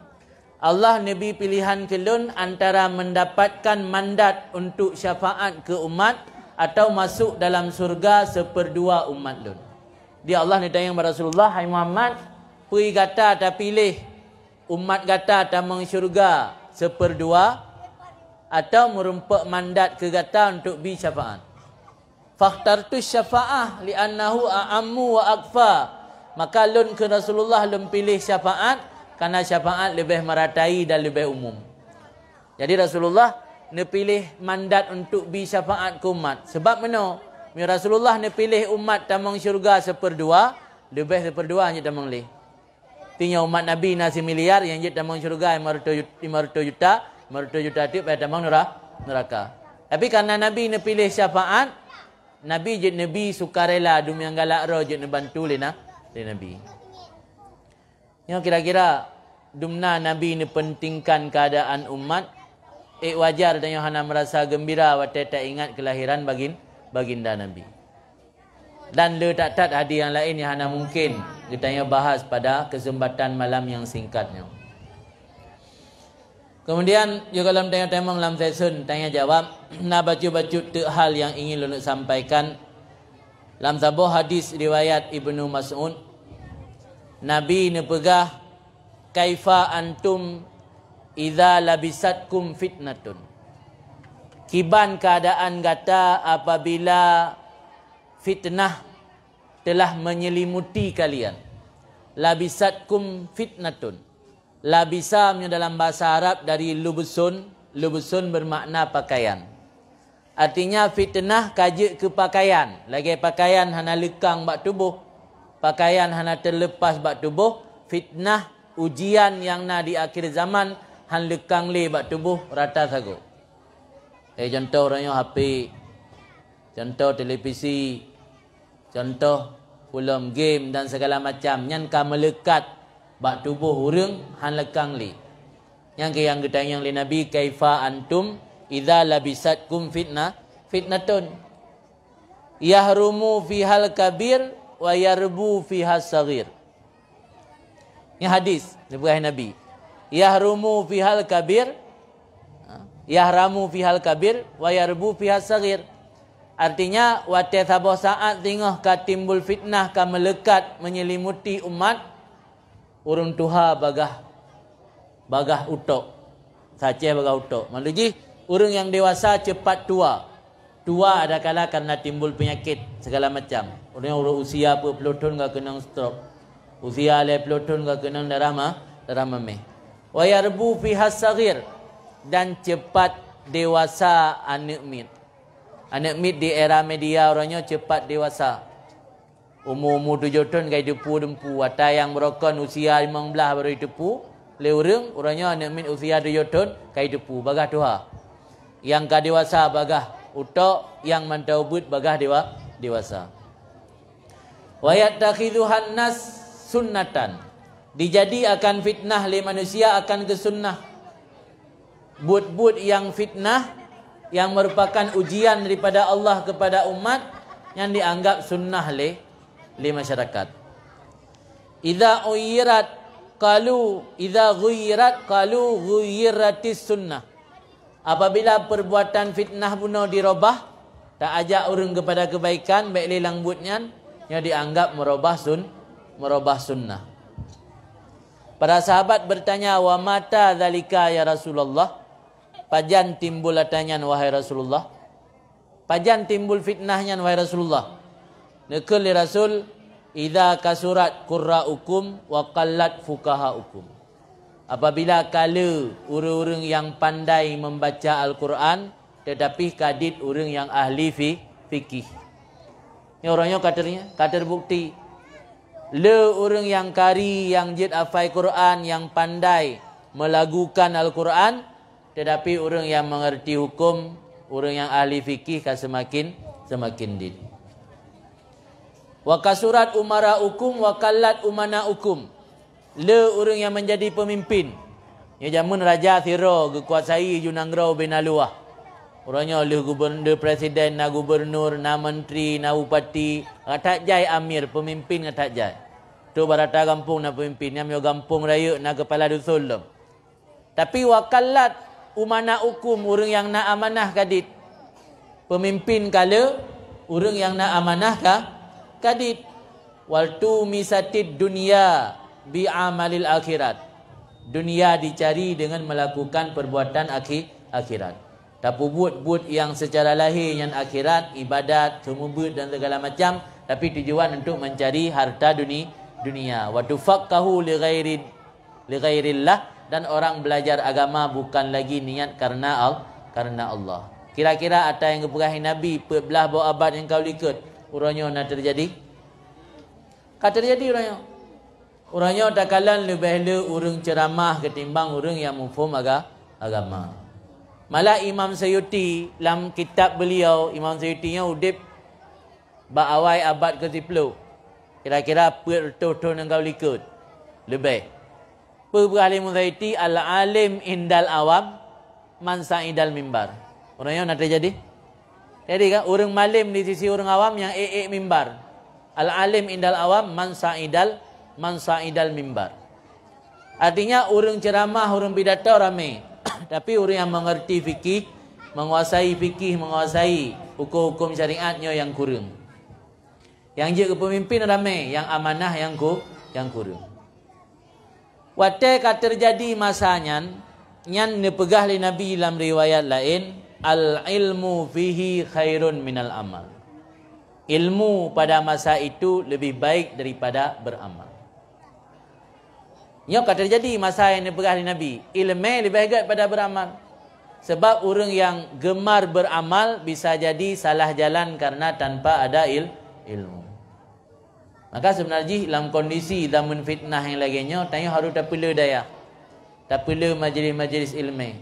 Allah neubi pilihan keu lôn antara mendapatkan mandat untuk syafaat keu umat atau masuk dalam syurga seuperdua umat lôn. Di Allah neutanyong bak Rasulullah, "Hai Muhammad, peue gata tapiléh umat gata tamong syurga seuperdua, atau meurumpok mandat keu gata untuk bi syafaat?" "Fakhtartu syafa'ah li'annahu a'ammu wa akfa." Maka lôn keu Rasulullah lôn piléh syafaat, karena syafaat leubeh meratai dan leubeh umum. Jadi Rasulullah neupiléh mandat untuk bi syafaat keu umat. Sebab meunoe, meunyoe Rasulullah neupiléh umat tamong syurga seuperdua, leubeh seuperdua nyang tamong lé. Tinyoe umat Nabi na similiar, nyang jeuet tamong syurga lima ratus jut-, lima ratus juta, lima ratus juta teuk payah tamong nura-, neuraka. Tapi karena Nabi neupiléh syafaat, Nabi jeuet neubi sukarela, dum nyang galak droe jeuet neubantu lé na-, lé Nabi. Nyoe kira-kira dumna Nabi neupentingkan keuadaan umat, ék wajar tanyoe hana meurasa geumbira watée taingat keulahiran bagin-, baginda Nabi. Dan le that-that hadis nyang laén nyang hana mungken geutanyoe bahas pada keuseumpatan malam nyang singkat nyoe. Keumudian, sigohlom tanyoe tamong lam sesi tanya jawab, na bacut-bacut teuk hal nyang ingin lôn sampaikan. Lam saboh hadis riwayat Ibnu Mas'ud, Nabi neupeugah, "Kaifa antum idza labisatkum fitnatun?" Kiban keuadaan gata apabila fitnah telah menyelimuti kalian. Labisatkum fitnatun. Labisa meunyoe dalam bahasa Arab dari lubusun, lubusun bermakna pakaian. Artinya fitnah ka jeuet keu pakaian, lagée pakaian hana leukang bak tuboh, pakaian hana teulepas bak tuboh, fitnah ujian nyang na di akhir zaman han leukang lé bak tuboh rata sagoe. Eh, contoh uroe nyoe H P, contoh televisi, contoh film, game dan segala macam, nyan ka meuleukat bak tuboh ureuëng han leukang lé. Nyang keu nyang geutanyong lé Nabi, "Kaifa antum idza labisatkum fitnah, fitnatun? Yahrumu fihal kabir wa yarbu fihas saghir." Ini hadis, dipeugah Nabi. "Yahrumu fihal kabir, ha, yahramu fihal kabir, wa yarbu fihas saghir." Artinya, watée saboh saát singoh ka timbul fitnah ka meuleukat menyelimuti umat, ureuëng tuha bagah, bagah utok. Saceh bagah utok. Maksud jih, ureuëng nyang dewasa cepat tua. Tua adakala karena timbul penyakit segala macam. Ureuëng, ureuëng usia peuet ploh thon ka keunong stroke. Usia lhée ploh thon ka keunong darah ma-, darah mameh. Wa yarbu fihas saghir, dan cepat dewasa aneuëk miet. Aneuëk miet di era media uroe nyoe cepat dewasa. Umu-umu tujoh thon ka jiteupeue dumpeue, ata nyang beurokon usia limong blaih baru jiteupeue lé ureuëng, uroe nyoe aneuëk miet usia tujoh thon ka jiteupeue, bagah tuha. Nyang ka dewasa bagah utok, nyang mantong ubit bagah dewa-, dewasa. Wa yattakhidhuhan nas sunnatan. Dijadi akan fitnah lé manusia akan keu sunnah. Buet-buet nyang fitnah, nyang merupakan ujian daripada Allah kepada umat, nyan dianggap sunnah lé, lé masyarakat. Idza uyirat qalu, idza ghuyirat qalu ghuyyiratis sunnah. Apabila perbuatan fitnah bunoe dirobah, ta ajak ureuëng kepada kebaikan, bék lé lam buet nyan, nyoe dianggap meurobah sun-, meurobah sunnah. Para sahabat bertanya, "Wa mata dzalika ya Rasulullah?" Pajan timbul ata nyan, wahai Rasulullah? Pajan timbul fitnah nyan, wahai Rasulullah? Neukheun lé Rasul, "Idza kasurat qurra'ukum wa qallat fuqaha'ukum." Apabila ka le ureuëng-ureuëng nyang pandai membaca Al-Quran, tetapi ka dit ureuëng nyang ahli fi-, fikih. Nyoe uroe nyoe ka ter-, ka terbukti. Le ureuëng nyang kari, nyang jeuet hafai Quran, nyang pandai melagukan Al-Quran, tetapi ureuëng nyang mengerti hukum, ureuëng nyang ahli fikih ka semakin, semakin dit. "Wa kasurat umara'ukum wa qallat umana'ukum." Le ureuëng nyang menjadi pemimpin. Nyoe jameun raja sidroe geukuasai ju nanggroe bina luwah. Uroe nyoe lheueh gubernur, presiden, na gubernur, na menteri, na bupati, ngat that jai amir, pemimpin ngat that jai. Trok bak rata gampông na pemimpin, nyan meunyoe gampông rayeuk na kepala dusun lom. Tapi wa qallat umana'ukum, ureuëng nyang na amanah ka dit. Pemimpin ka le, ureuëng nyang na amanah ka, ka dit. "Wal tumisatid dunya bi amalil akhirat." Dunia dicari dengan melakukan perbuatan akhi-, akhirat. Tapeubuet buet nyang secara lahé nyan akhirat, ibadat, seumeubeuet dan segala macam, tapi tujuan untuk mencari harta duni-, dunia. "Wa tufaqahu li ghairi li ghairillah," dan orang belajar agama bukan lagi niat karena Al-, karena Allah. Kira-kira ata nyang geupeugah Nabi peuet blaih boh abad nyang ka u likot, uroe nyoe na teujadi? Ka teujadi uroe nyoe. Uroe nyoe takalon leubeh le ureuëng ceuramah ketimbang ureuëng nyang muphom aga-, agama. Malah Imam Suyuti lam kitab beliau, Imam Suyuti nyoe udeb bak awai abad keu siploh, kira-kira peuet reutôh thon nyang ka u likot leubeh. Peugah lé Imam Suyuti, "Al-alim indal awam man sa'idal mimbar." Uroe nyoe na teujadi? Jadi kan, ureuëng malem di sisi ureuëng awam nyang ék-ék mimbar. "Al-alim indal awam man sa'idal, man sa'idal mimbar." Artinya, ureuëng ceuramah, ureuëng pidato ramé, tapi ureuëng nyang mengerti fikih, menguasai fikih, menguasai hukum-hukum syariat nyoe nyang kureueng. Nyang jeuet keu peumimpin ramé, nyang amanah nyang ku-, nyang kureueng. Watée ka teujadi masa nyan, nyan neupeugah lé Nabi lam riwayat laén, "Al-ilmu fihi khairun minal amal." Ilmu pada masa itu lebih baik daripada beramal. Nyoe ka teujadi masa nyang neupeugah lé Nabi, iéleumé leubeh gét pada beuramal. Sabab ureuëng nyang gemar beuramal bisa jadi salah jalan karena tanpa ada il-, ilmu. Maka seubeuna jih lam kondisi zaman fitnah nyang lagée nyoe, tanyoe harôh tapeulé dayah, tapeulé majelis-majelis iéleumé.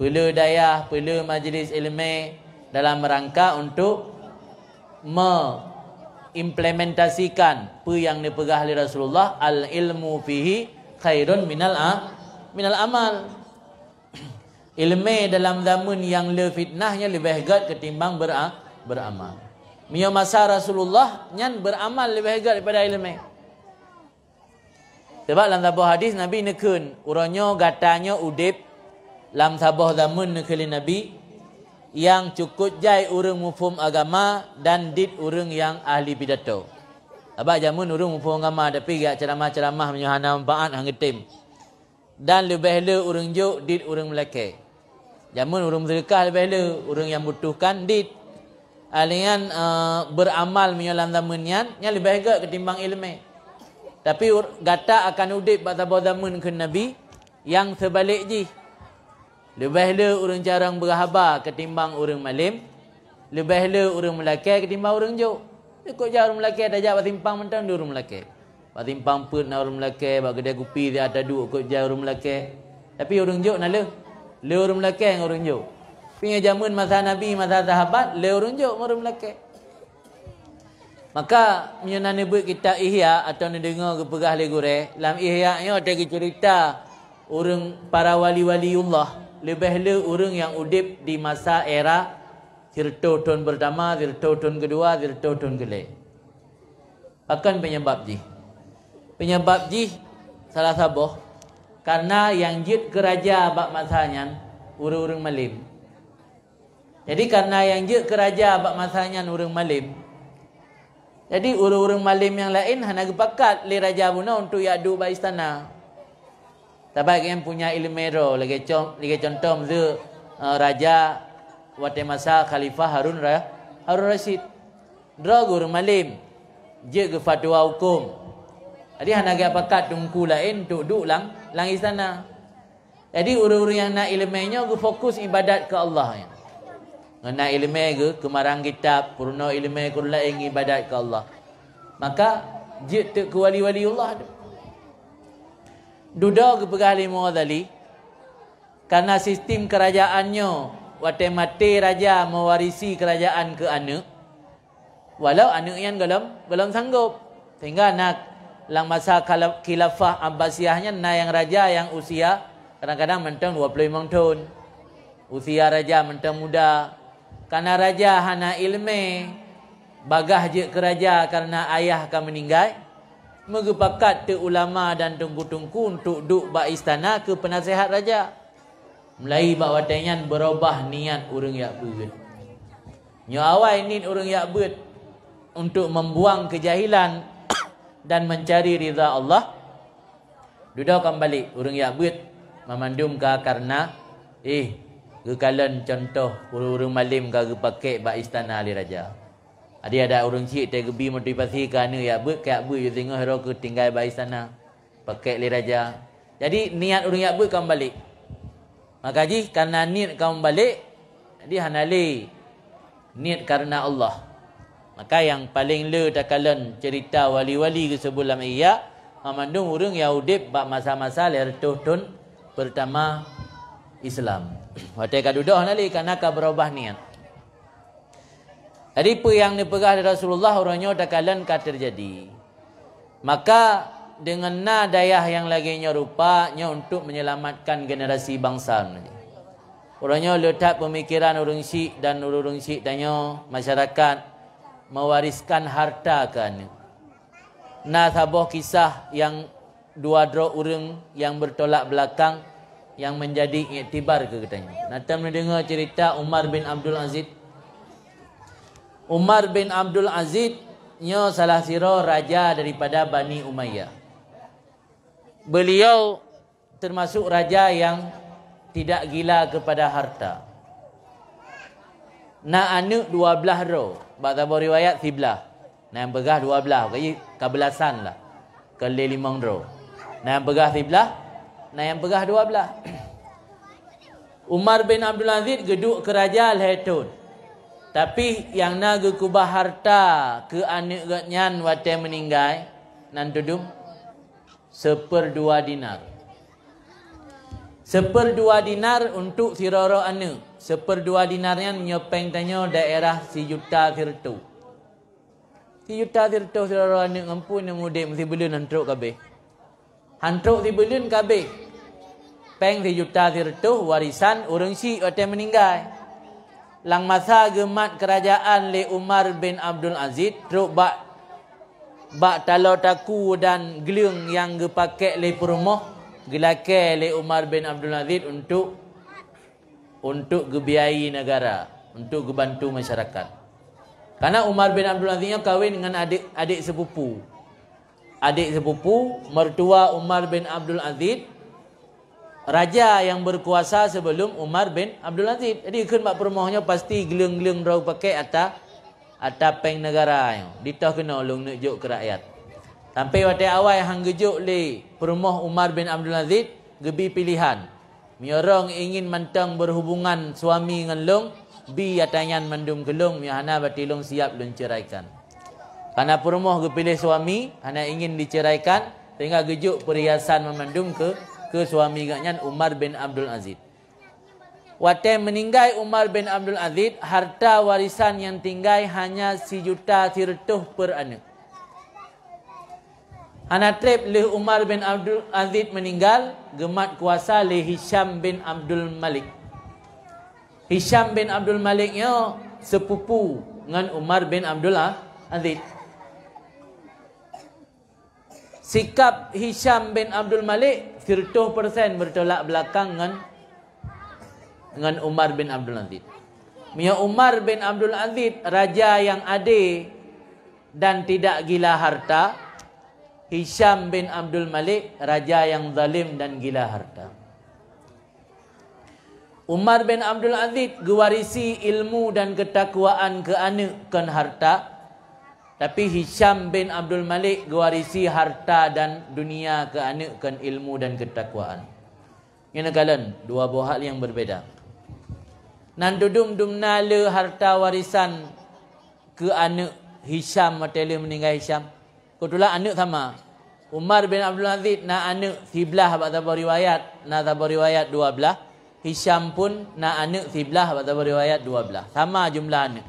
Peulé dayah, peulé majelis iéleumé dalam rangka untuk meuimplementasikan peue nyang neupeugah lé Rasulullah, "Al-ilmu fihi khairun minal a-, minal amal." Iéleumé dalam zaman nyang le fitnah nyan leubeh gét ketimbang bera-, beramal. Meunyoe masa Rasulullah nyan beramal leubeh gét daripada iéleumé. Sabab lam saboh hadis Nabi neukheun, "Uroe nyoe gata nyoe udeb lam saboh zaman," neukheun lé Nabi, "nyang cukop jai ureuëng muphom agama dan dit ureuëng nyang ahli pidato." Sabab zaman ureuëng muphom agama tapi geujak ceuramah-ceuramah meunyoe hana manfaat, han geutem. Dan leubeh le ureuëng jok dit ureuëng meulakée. Jameun ureuëng meuseudeukah leubeh le, ureuëng nyang butuhkan dit. Alèh nyan, eh, beuramal meunyoe lam jameun nyan, nyan leubeh gét ketimbang iéleumé. Tapi ur-, gata akan udeb bak saboh jameun kheun Nabi nyang seubalek jih. Leubeh le ureuëng carông beuhaba ketimbang ureuëng malém, leubeh le ureuëng meulakée ketimbang ureuëng jok. Ikot jak ureuëng meulakée, tajak bak simpang mantong di ureuëng meulakée. Bak simpang peuet na ureuëng meulakée, bak keudè kupi siat taduek ikot jak ureuëng meulakée. Tapi ureuëng jok na le? Le ureuëng meulakée ngon ureuëng jok. Tapi ngon jameun masa Nabi, masa sahabat, le ureuëng jok ngon ureuëng meulakée. Maka, meunyoe na neubeuet kitab Ihya atawa neudeungoe geupeugah lé gurée, lam Ihya nyoe teuceurita ureuëng para wali-waliullah, leubeh le ureuëng nyang udeb di masa era sireutôh thon peurtama, sireutôh thon keudua, sireutôh thon keulhée. Pakon peunyebab jih? Peunyebab jih salah saboh, kareuna nyang jeuet keu raja bak masa nyan ureuëng-ureuëng malém. Jadi, kareuna nyang jeuet keu raja bak masa nyan ureuëng malém, jadi ureuëng-ureuëng malém nyang laén hana geupakat lé raja bunoe untuk jak duek bak istana. Tabai geuh nyan punya ileumèe droe, lagèe con-, lagèe cuntoh miseue, eh, raja watèe masa Khalifah Harun Ra-, Harun Rasyid. Droe geuh ureueng malem, jeuet geufatwa hukôm. Jadi hana geupakat teungku laén untuk duek lam, lam istana. Jadi ureueng-ureueng nyang na ileumèe nyoe geufokus ibadat keu Allah nyan. Ngon na ileumèe geuh keumarang kitab, peurunoe ileumèe keu ureueng laén ibadat keu Allah. Maka jeuet teuk keu wali-waliullah tu. Dudoe geupeugah lé Imam Ghazali, karena sistem keurajaan nyoe watèe maté raja meuwarisi keurajaan keu aneuk, walau aneuk nyan gohlom, gohlom sanggôp. Sehingga na lam masa khala-, khilafah Abbasiyah nyan na nyang raja nyang usia kadang-kadang mantong dua puluh limong thon. Usia raja mantong muda. Karena raja hana ileumèe, bagaih jeuet keu raja karena ayah ka meuninggai, meugeupakat teuk ulama dan teungku-teungku untuk duek bak istana keu peunasèhat raja. Mulai bak watèe nyan beurubah niat ureueng jak beuet. Nyoe awai niet ureueng jak beuet untuk membuang kejahilan dan mencari ridha Allah. Dudoe ka meubalek ureueng jak beuet, mamandum ka karena, eh, geukalon cuntoh ureueng-ureueng malem ka geupakèk bak istana lé raja. Jadi adak ureueng chik teuh geubi motivasi keu aneuk jak beuet, keu jak beuet singoh droe keu tinggai bak istana, pakèk lé raja. Jadi niat ureueng jak beuet ka meubalek. Maka jih karena niet ka meubalek, jadi hana lé niet karena Allah. Maka nyang paleng le takalon cerita wali-wali geusebut lam Ihya, mamandum ureueng nyang udeb bak masa-masa lhèe reutôh thon peurtama Islam. Watèe ka dudoe hana lé karena ka beurubah niat. Jadi peue nyang neupeugah lé Rasulullah uroe nyoe takalon ka teujadi. Maka deungon na dayah nyang lagèe nyoe rupa nyoe untuk menyelamatkan generasi bangsa. Uroe nyoe le that peumikiran ureueng chik dan ureueng chik tanyoe masyarakat mewariskan harta keu aneuk. Na saboh kisah nyang dua droe ureueng nyang beutolak beulakang nyang meunjadi iktibar keu geutanyoe. Na tom neudeungoe cerita Umar bin Abdul Aziz. Umar bin Abdul Aziz nyoe salah sidroe raja daripada Bani Umayyah. Beuliau teumasok raja nyang tidak gila keupada harta. Na aneuk dua blaih droe, bak saboh riwayat siblaih. Na nyang peugah dua blaih, ka beulasan lah. Kon lé limong droe. Na nyang peugah siblaih, na nyang peugah dua blaih. Umar bin Abdul Aziz geuduek keu raja lhèe thon. Tapi nyang na geukeubah harta keu aneuk geuh nyan watèe meuninggai, nan tudum, seupeurdua dinar. Seupeurdua dinar untuk sidroe-droe aneuk. Seupeurdua dinar nyan meunyoe péng tanyoe daerah sijuta sireutôh. Sijuta sireutôh sidroe-droe aneuk ngon peue nyang udeb meusibuleuen han trok ka abéh. Han trok sibuleuen ka abéh. Péng sijuta sireutôh warisan ureueng chik watèe meuninggai. Lam masa geumat keurajaan lé Umar bin Abdul Aziz, trok bak, bak taloe takue dan gleueng nyang geupakèk lé peurumoh, geulakèe lé Umar bin Abdul Aziz untuk, untuk geubiayai neugara, untuk geubantu masyarakat. Karena Umar bin Abdul Aziz nyoe kawén ngon adék, adék seupupu. Adék seupupu, mertua Umar bin Abdul Aziz, raja nyang beukuasa sebelum Umar bin Abdul Aziz. Jadi, kheun bak peurumoh nyoe pasti gleueng-gleueng droe pakèk ata, ata péng neugara nyoe. Ditoh keunoe lôn neuk jok keu rakyat. Sampai watèe awai han geujok lé peurumoh Umar bin Abdul Aziz, geubi piléhan. Meunyoe droe ingin mantong berhubungan suami ngon lôn, bi ata nyan mandum keu lôn, meunyoe hana, berarti lôn siap lôn ceraikan. Karena peurumoh geupiléh suami, hana ingin diceraikan, sehingga geujok peurhiasan mandum keu, keu suami geuh nyan Umar bin Abdul Aziz. Watèe meuninggai Umar bin Abdul Aziz, harta warisan nyang tinggai hanya sijuta sireutôh per aneuk. Hana trép lheueh Umar bin Abdul Aziz meuninggal, geumat kuasa lé Hisham bin Abdul Malik. Hisham bin Abdul Malik nyoe seupupu ngon Umar bin Abdul Aziz. Sikap Hisham bin Abdul Malik sireutoh persen beutolak beulakang ngon, ngon Umar bin Abdul Aziz. Meunyoe Umar bin Abdul Aziz raja nyang ade dan tidak gila harta, Hisham bin Abdul Malik, raja nyang zalim dan gila harta. Umar bin Abdul Aziz geuwarisi ilmu dan keutakwaan keu aneuëk kon harta, tapi Hisham bin Abdul Malik geuwarisi harta dan dunia keu aneuëk kon ilmu dan keutakwaan. Nyoe neukalon dua boh hal nyang berbeda. Nan tudum dumna le harta warisan keu aneuëk Hisham watée le meuninggai Hisham. Keubeutulan aneuëk sama. Umar bin Abdul Aziz na aneuëk siblaih bak saboh riwayat, na saboh riwayat dua blaih. Hisham pun na aneuëk siblaih bak saboh riwayat dua blaih. Sama jumlah aneuëk.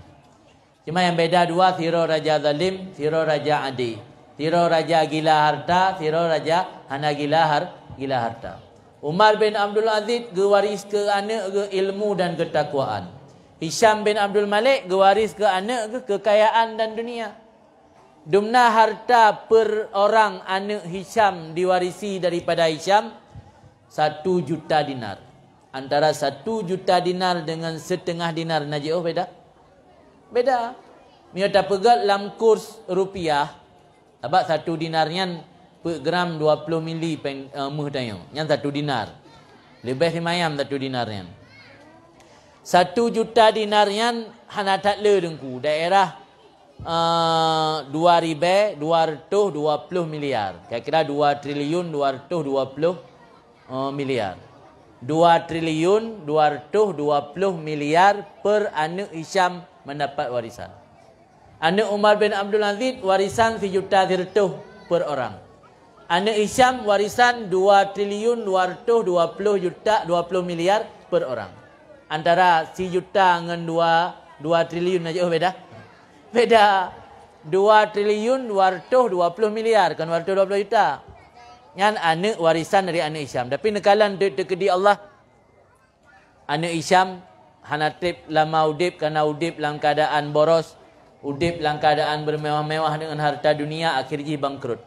Cuma nyang beda dua, sidroe raja zalim, sidroe raja ade. Sidroe raja gila harta, sidroe raja hana gila har-, gila harta. Umar bin Abdul Aziz geuwaris keu aneuëk geuh ilmu dan keutakwaan. Hisham bin Abdul Malik geuwaris keu aneuëk geuh keukayaan dan dunia. Dumna harta per orang aneuëk Hisham diwarisi daripada Hisham satu juta dinar. Antara satu juta dinar dengan setengah dinar na jiôh beda? Beda. Meunyoe tapeugét lam kurs rupiah, sabab satu dinar nyan peuet gram dua ploh mili péng, eh, méuh tanyoe. Nyan satu dinar. Leubeh simayam satu dinar nyan. Satu juta dinar nyan hana that le Teungku. Daerah eh, dua ribée dua ratus dua puluh miliar. Kira-kira dua triliun dua ratus dua puluh, eh, miliar. Dua triliun dua ratus dua puluh miliar per aneuëk Hisham mendapat warisan. Aneuëk Umar bin Abdul Aziz warisan sijuta sireutôh per orang. Aneuëk Hisham warisan dua triliun dua ratus dua puluh juta, dua puluh miliar per orang. Antara sijuta ngon dua, dua triliun na jiôh beda? Beda. Dua triliun dua ratus dua puluh miliar, kon dua ratus dua puluh juta. Nyan aneuëk warisan dari aneuëk Hisham. Tapi neukalon teu-, teukeudi Allah, aneuëk Hisham hana treb lama udeb, karena udeb lam keuadaan boros, udeb lam keuadaan bermewah-mewah dengan harta dunia, akhir jih bangkrut.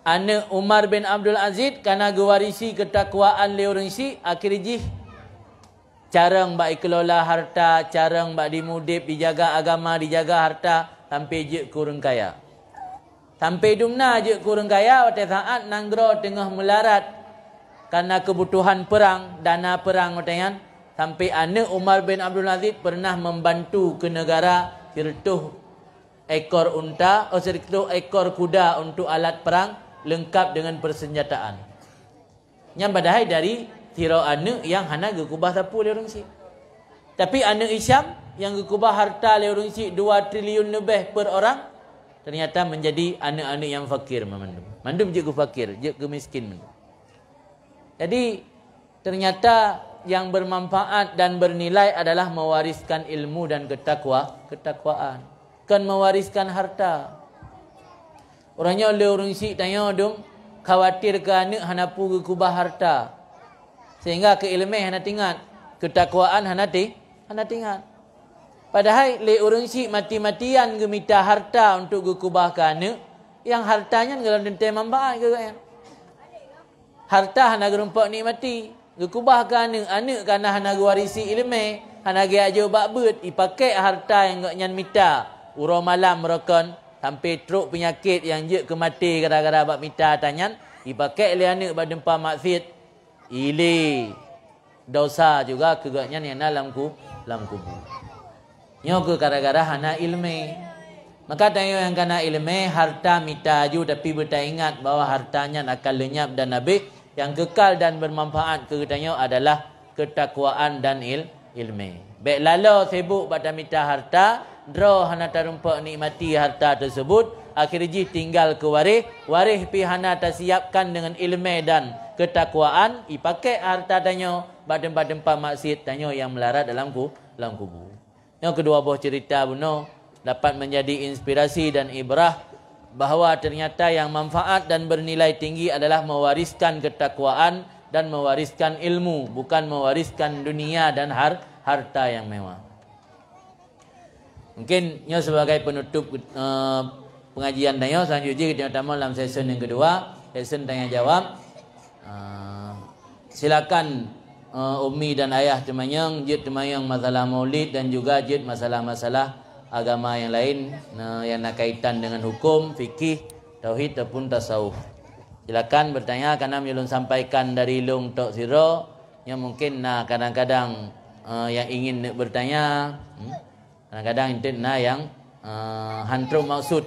Aneuëk Umar bin Abdul Aziz karena geuwarisi keutakwaan lé ureuëng syiek, akhir jih carông bak ikelola harta, carông bak dimudeb, dijaga agama, dijaga harta, sampai jeuet keu ureuëng kaya. Sampai dumna jeuet keu ureuëng kaya watée saát nanggroe teungoh meularat karena keubutuhan peurang, dana peurang watée nyan, sampai aneuëk Umar bin Abdul Aziz pernah membantu keu negara sireutôh ekor unta, oh, sireutôh ekor kuda untuk alat perang lengkap dengan persenjataan. Nyan padahai dari sidroe aneuëk nyang hana geukeubah sapeue lé ureuëng syiek. Tapi aneuëk Hisham nyang geukeubah harta lé ureuëng syiek dua triliun leubeh per orang, ternyata menjadi aneuëk-aneuëk nyang fakir mandum. Mandum jeuet keu fakir, jeuet keu miskin mandum. Jadi, ternyata yang bermanfaat dan bernilai adalah mewariskan ilmu dan ketakwa, ketakwaan. Kon mewariskan harta. Uroe nyoe lé ureuëng syiek tanyoe dum khawatir keu aneuëk hana peue geukeubah harta. Sehingga keu iéleumé hana teuingat, keutakwaan hana ti-, hana teuingat. Padahai lé ureuëng syiek mati-matian geumita harta untuk geukeubah keu aneuëk, nyang harta nyan gohlom teuntée manfaat keu gobnyan. Harta hana geurumpok nikmati, geukeubah keu aneuëk, aneuëk kana hana geuwarisi iéleumé, hana geujak jok bak beuet, ipakék harta nyang gobnyan mita uroe malam meurokon, sampai trok peunyakét nyang jeuet keu maté gara-gara bak mita harta nyan, ipakék lé aneuëk bak teumpat maksiet, ilé dosa juga keu gobnyan nyang na lam ku-, lam kubu. Nyoe keuh gara-gara hana iéleumé. Maka tanyoe nyang kana iéleumé, harta mita aju, tapi beutaingat bahwa harta nyan akan leunyap dan habéh. Nyang keukal dan bermanfaat keu geutanyoe adalah keutakwaan dan il-, iéleumé. Bék laloe sibuk bak tamita harta, droe hana tarumpok nikmati harta tersebut, akhir jih tinggal keu waréh, waréh pih hana tasiapkan deungon iéleumé dan keutakwaan, ipakék harta tanyoe bak teumpat-teumpat maksiet, tanyoe nyang meularat dalam ku-, lam kubu. Nyoe keudua boh ceurita bunoe dapat menjadi inspirasi dan ibrah bahwa ternyata yang manfaat dan bernilai tinggi adalah mewariskan ketakwaan dan mewariskan ilmu, bukan mewariskan dunia dan har-, harta yang mewah. Mungkin nyoe sebagai penutup, eh, pengajian tanyoe, selanjutnya kita tamong dalam sesi yang kedua, sesi tanya jawab. Eh, Silakan, eh, umi dan ayah teumanyong, jeuet teumanyong masalah maulid dan juga jeuet masalah-masalah agama yang lain, eh, yang na kaitan dengan hukum, fikih, Tauhid ataupun tasawuf. Silakan bertanya, karena meunyoe lôn sampaikan dari lôn tok sidroe, nyoe mungkin na kadang-kadang, eh, yang ingin nak bertanya. Hmm? Kadang-kadang intet na yang, eh, han trok maksud.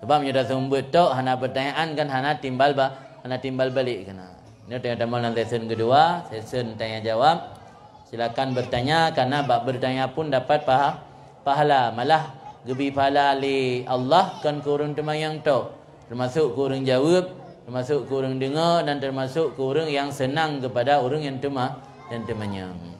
Sebab meunyoe dah seumeubeuet tok, hana pertanyaan kan, hana timbal ba-, hana timbal balik kena. Nyoe teuma lam sesi kedua, sesi tanya jawab. Silakan bertanya, karena bak bertanya pun dapat paha-, pahala. Malah geubri pahala lé Allah kon keu ureuëng teumanyong tok, termasuk keu ureuëng jaweueb, termasuk keu ureuëng deungoe, dan termasuk keu ureuëng yang senang kepada ureuëng yang teuma-, yang teumanyong.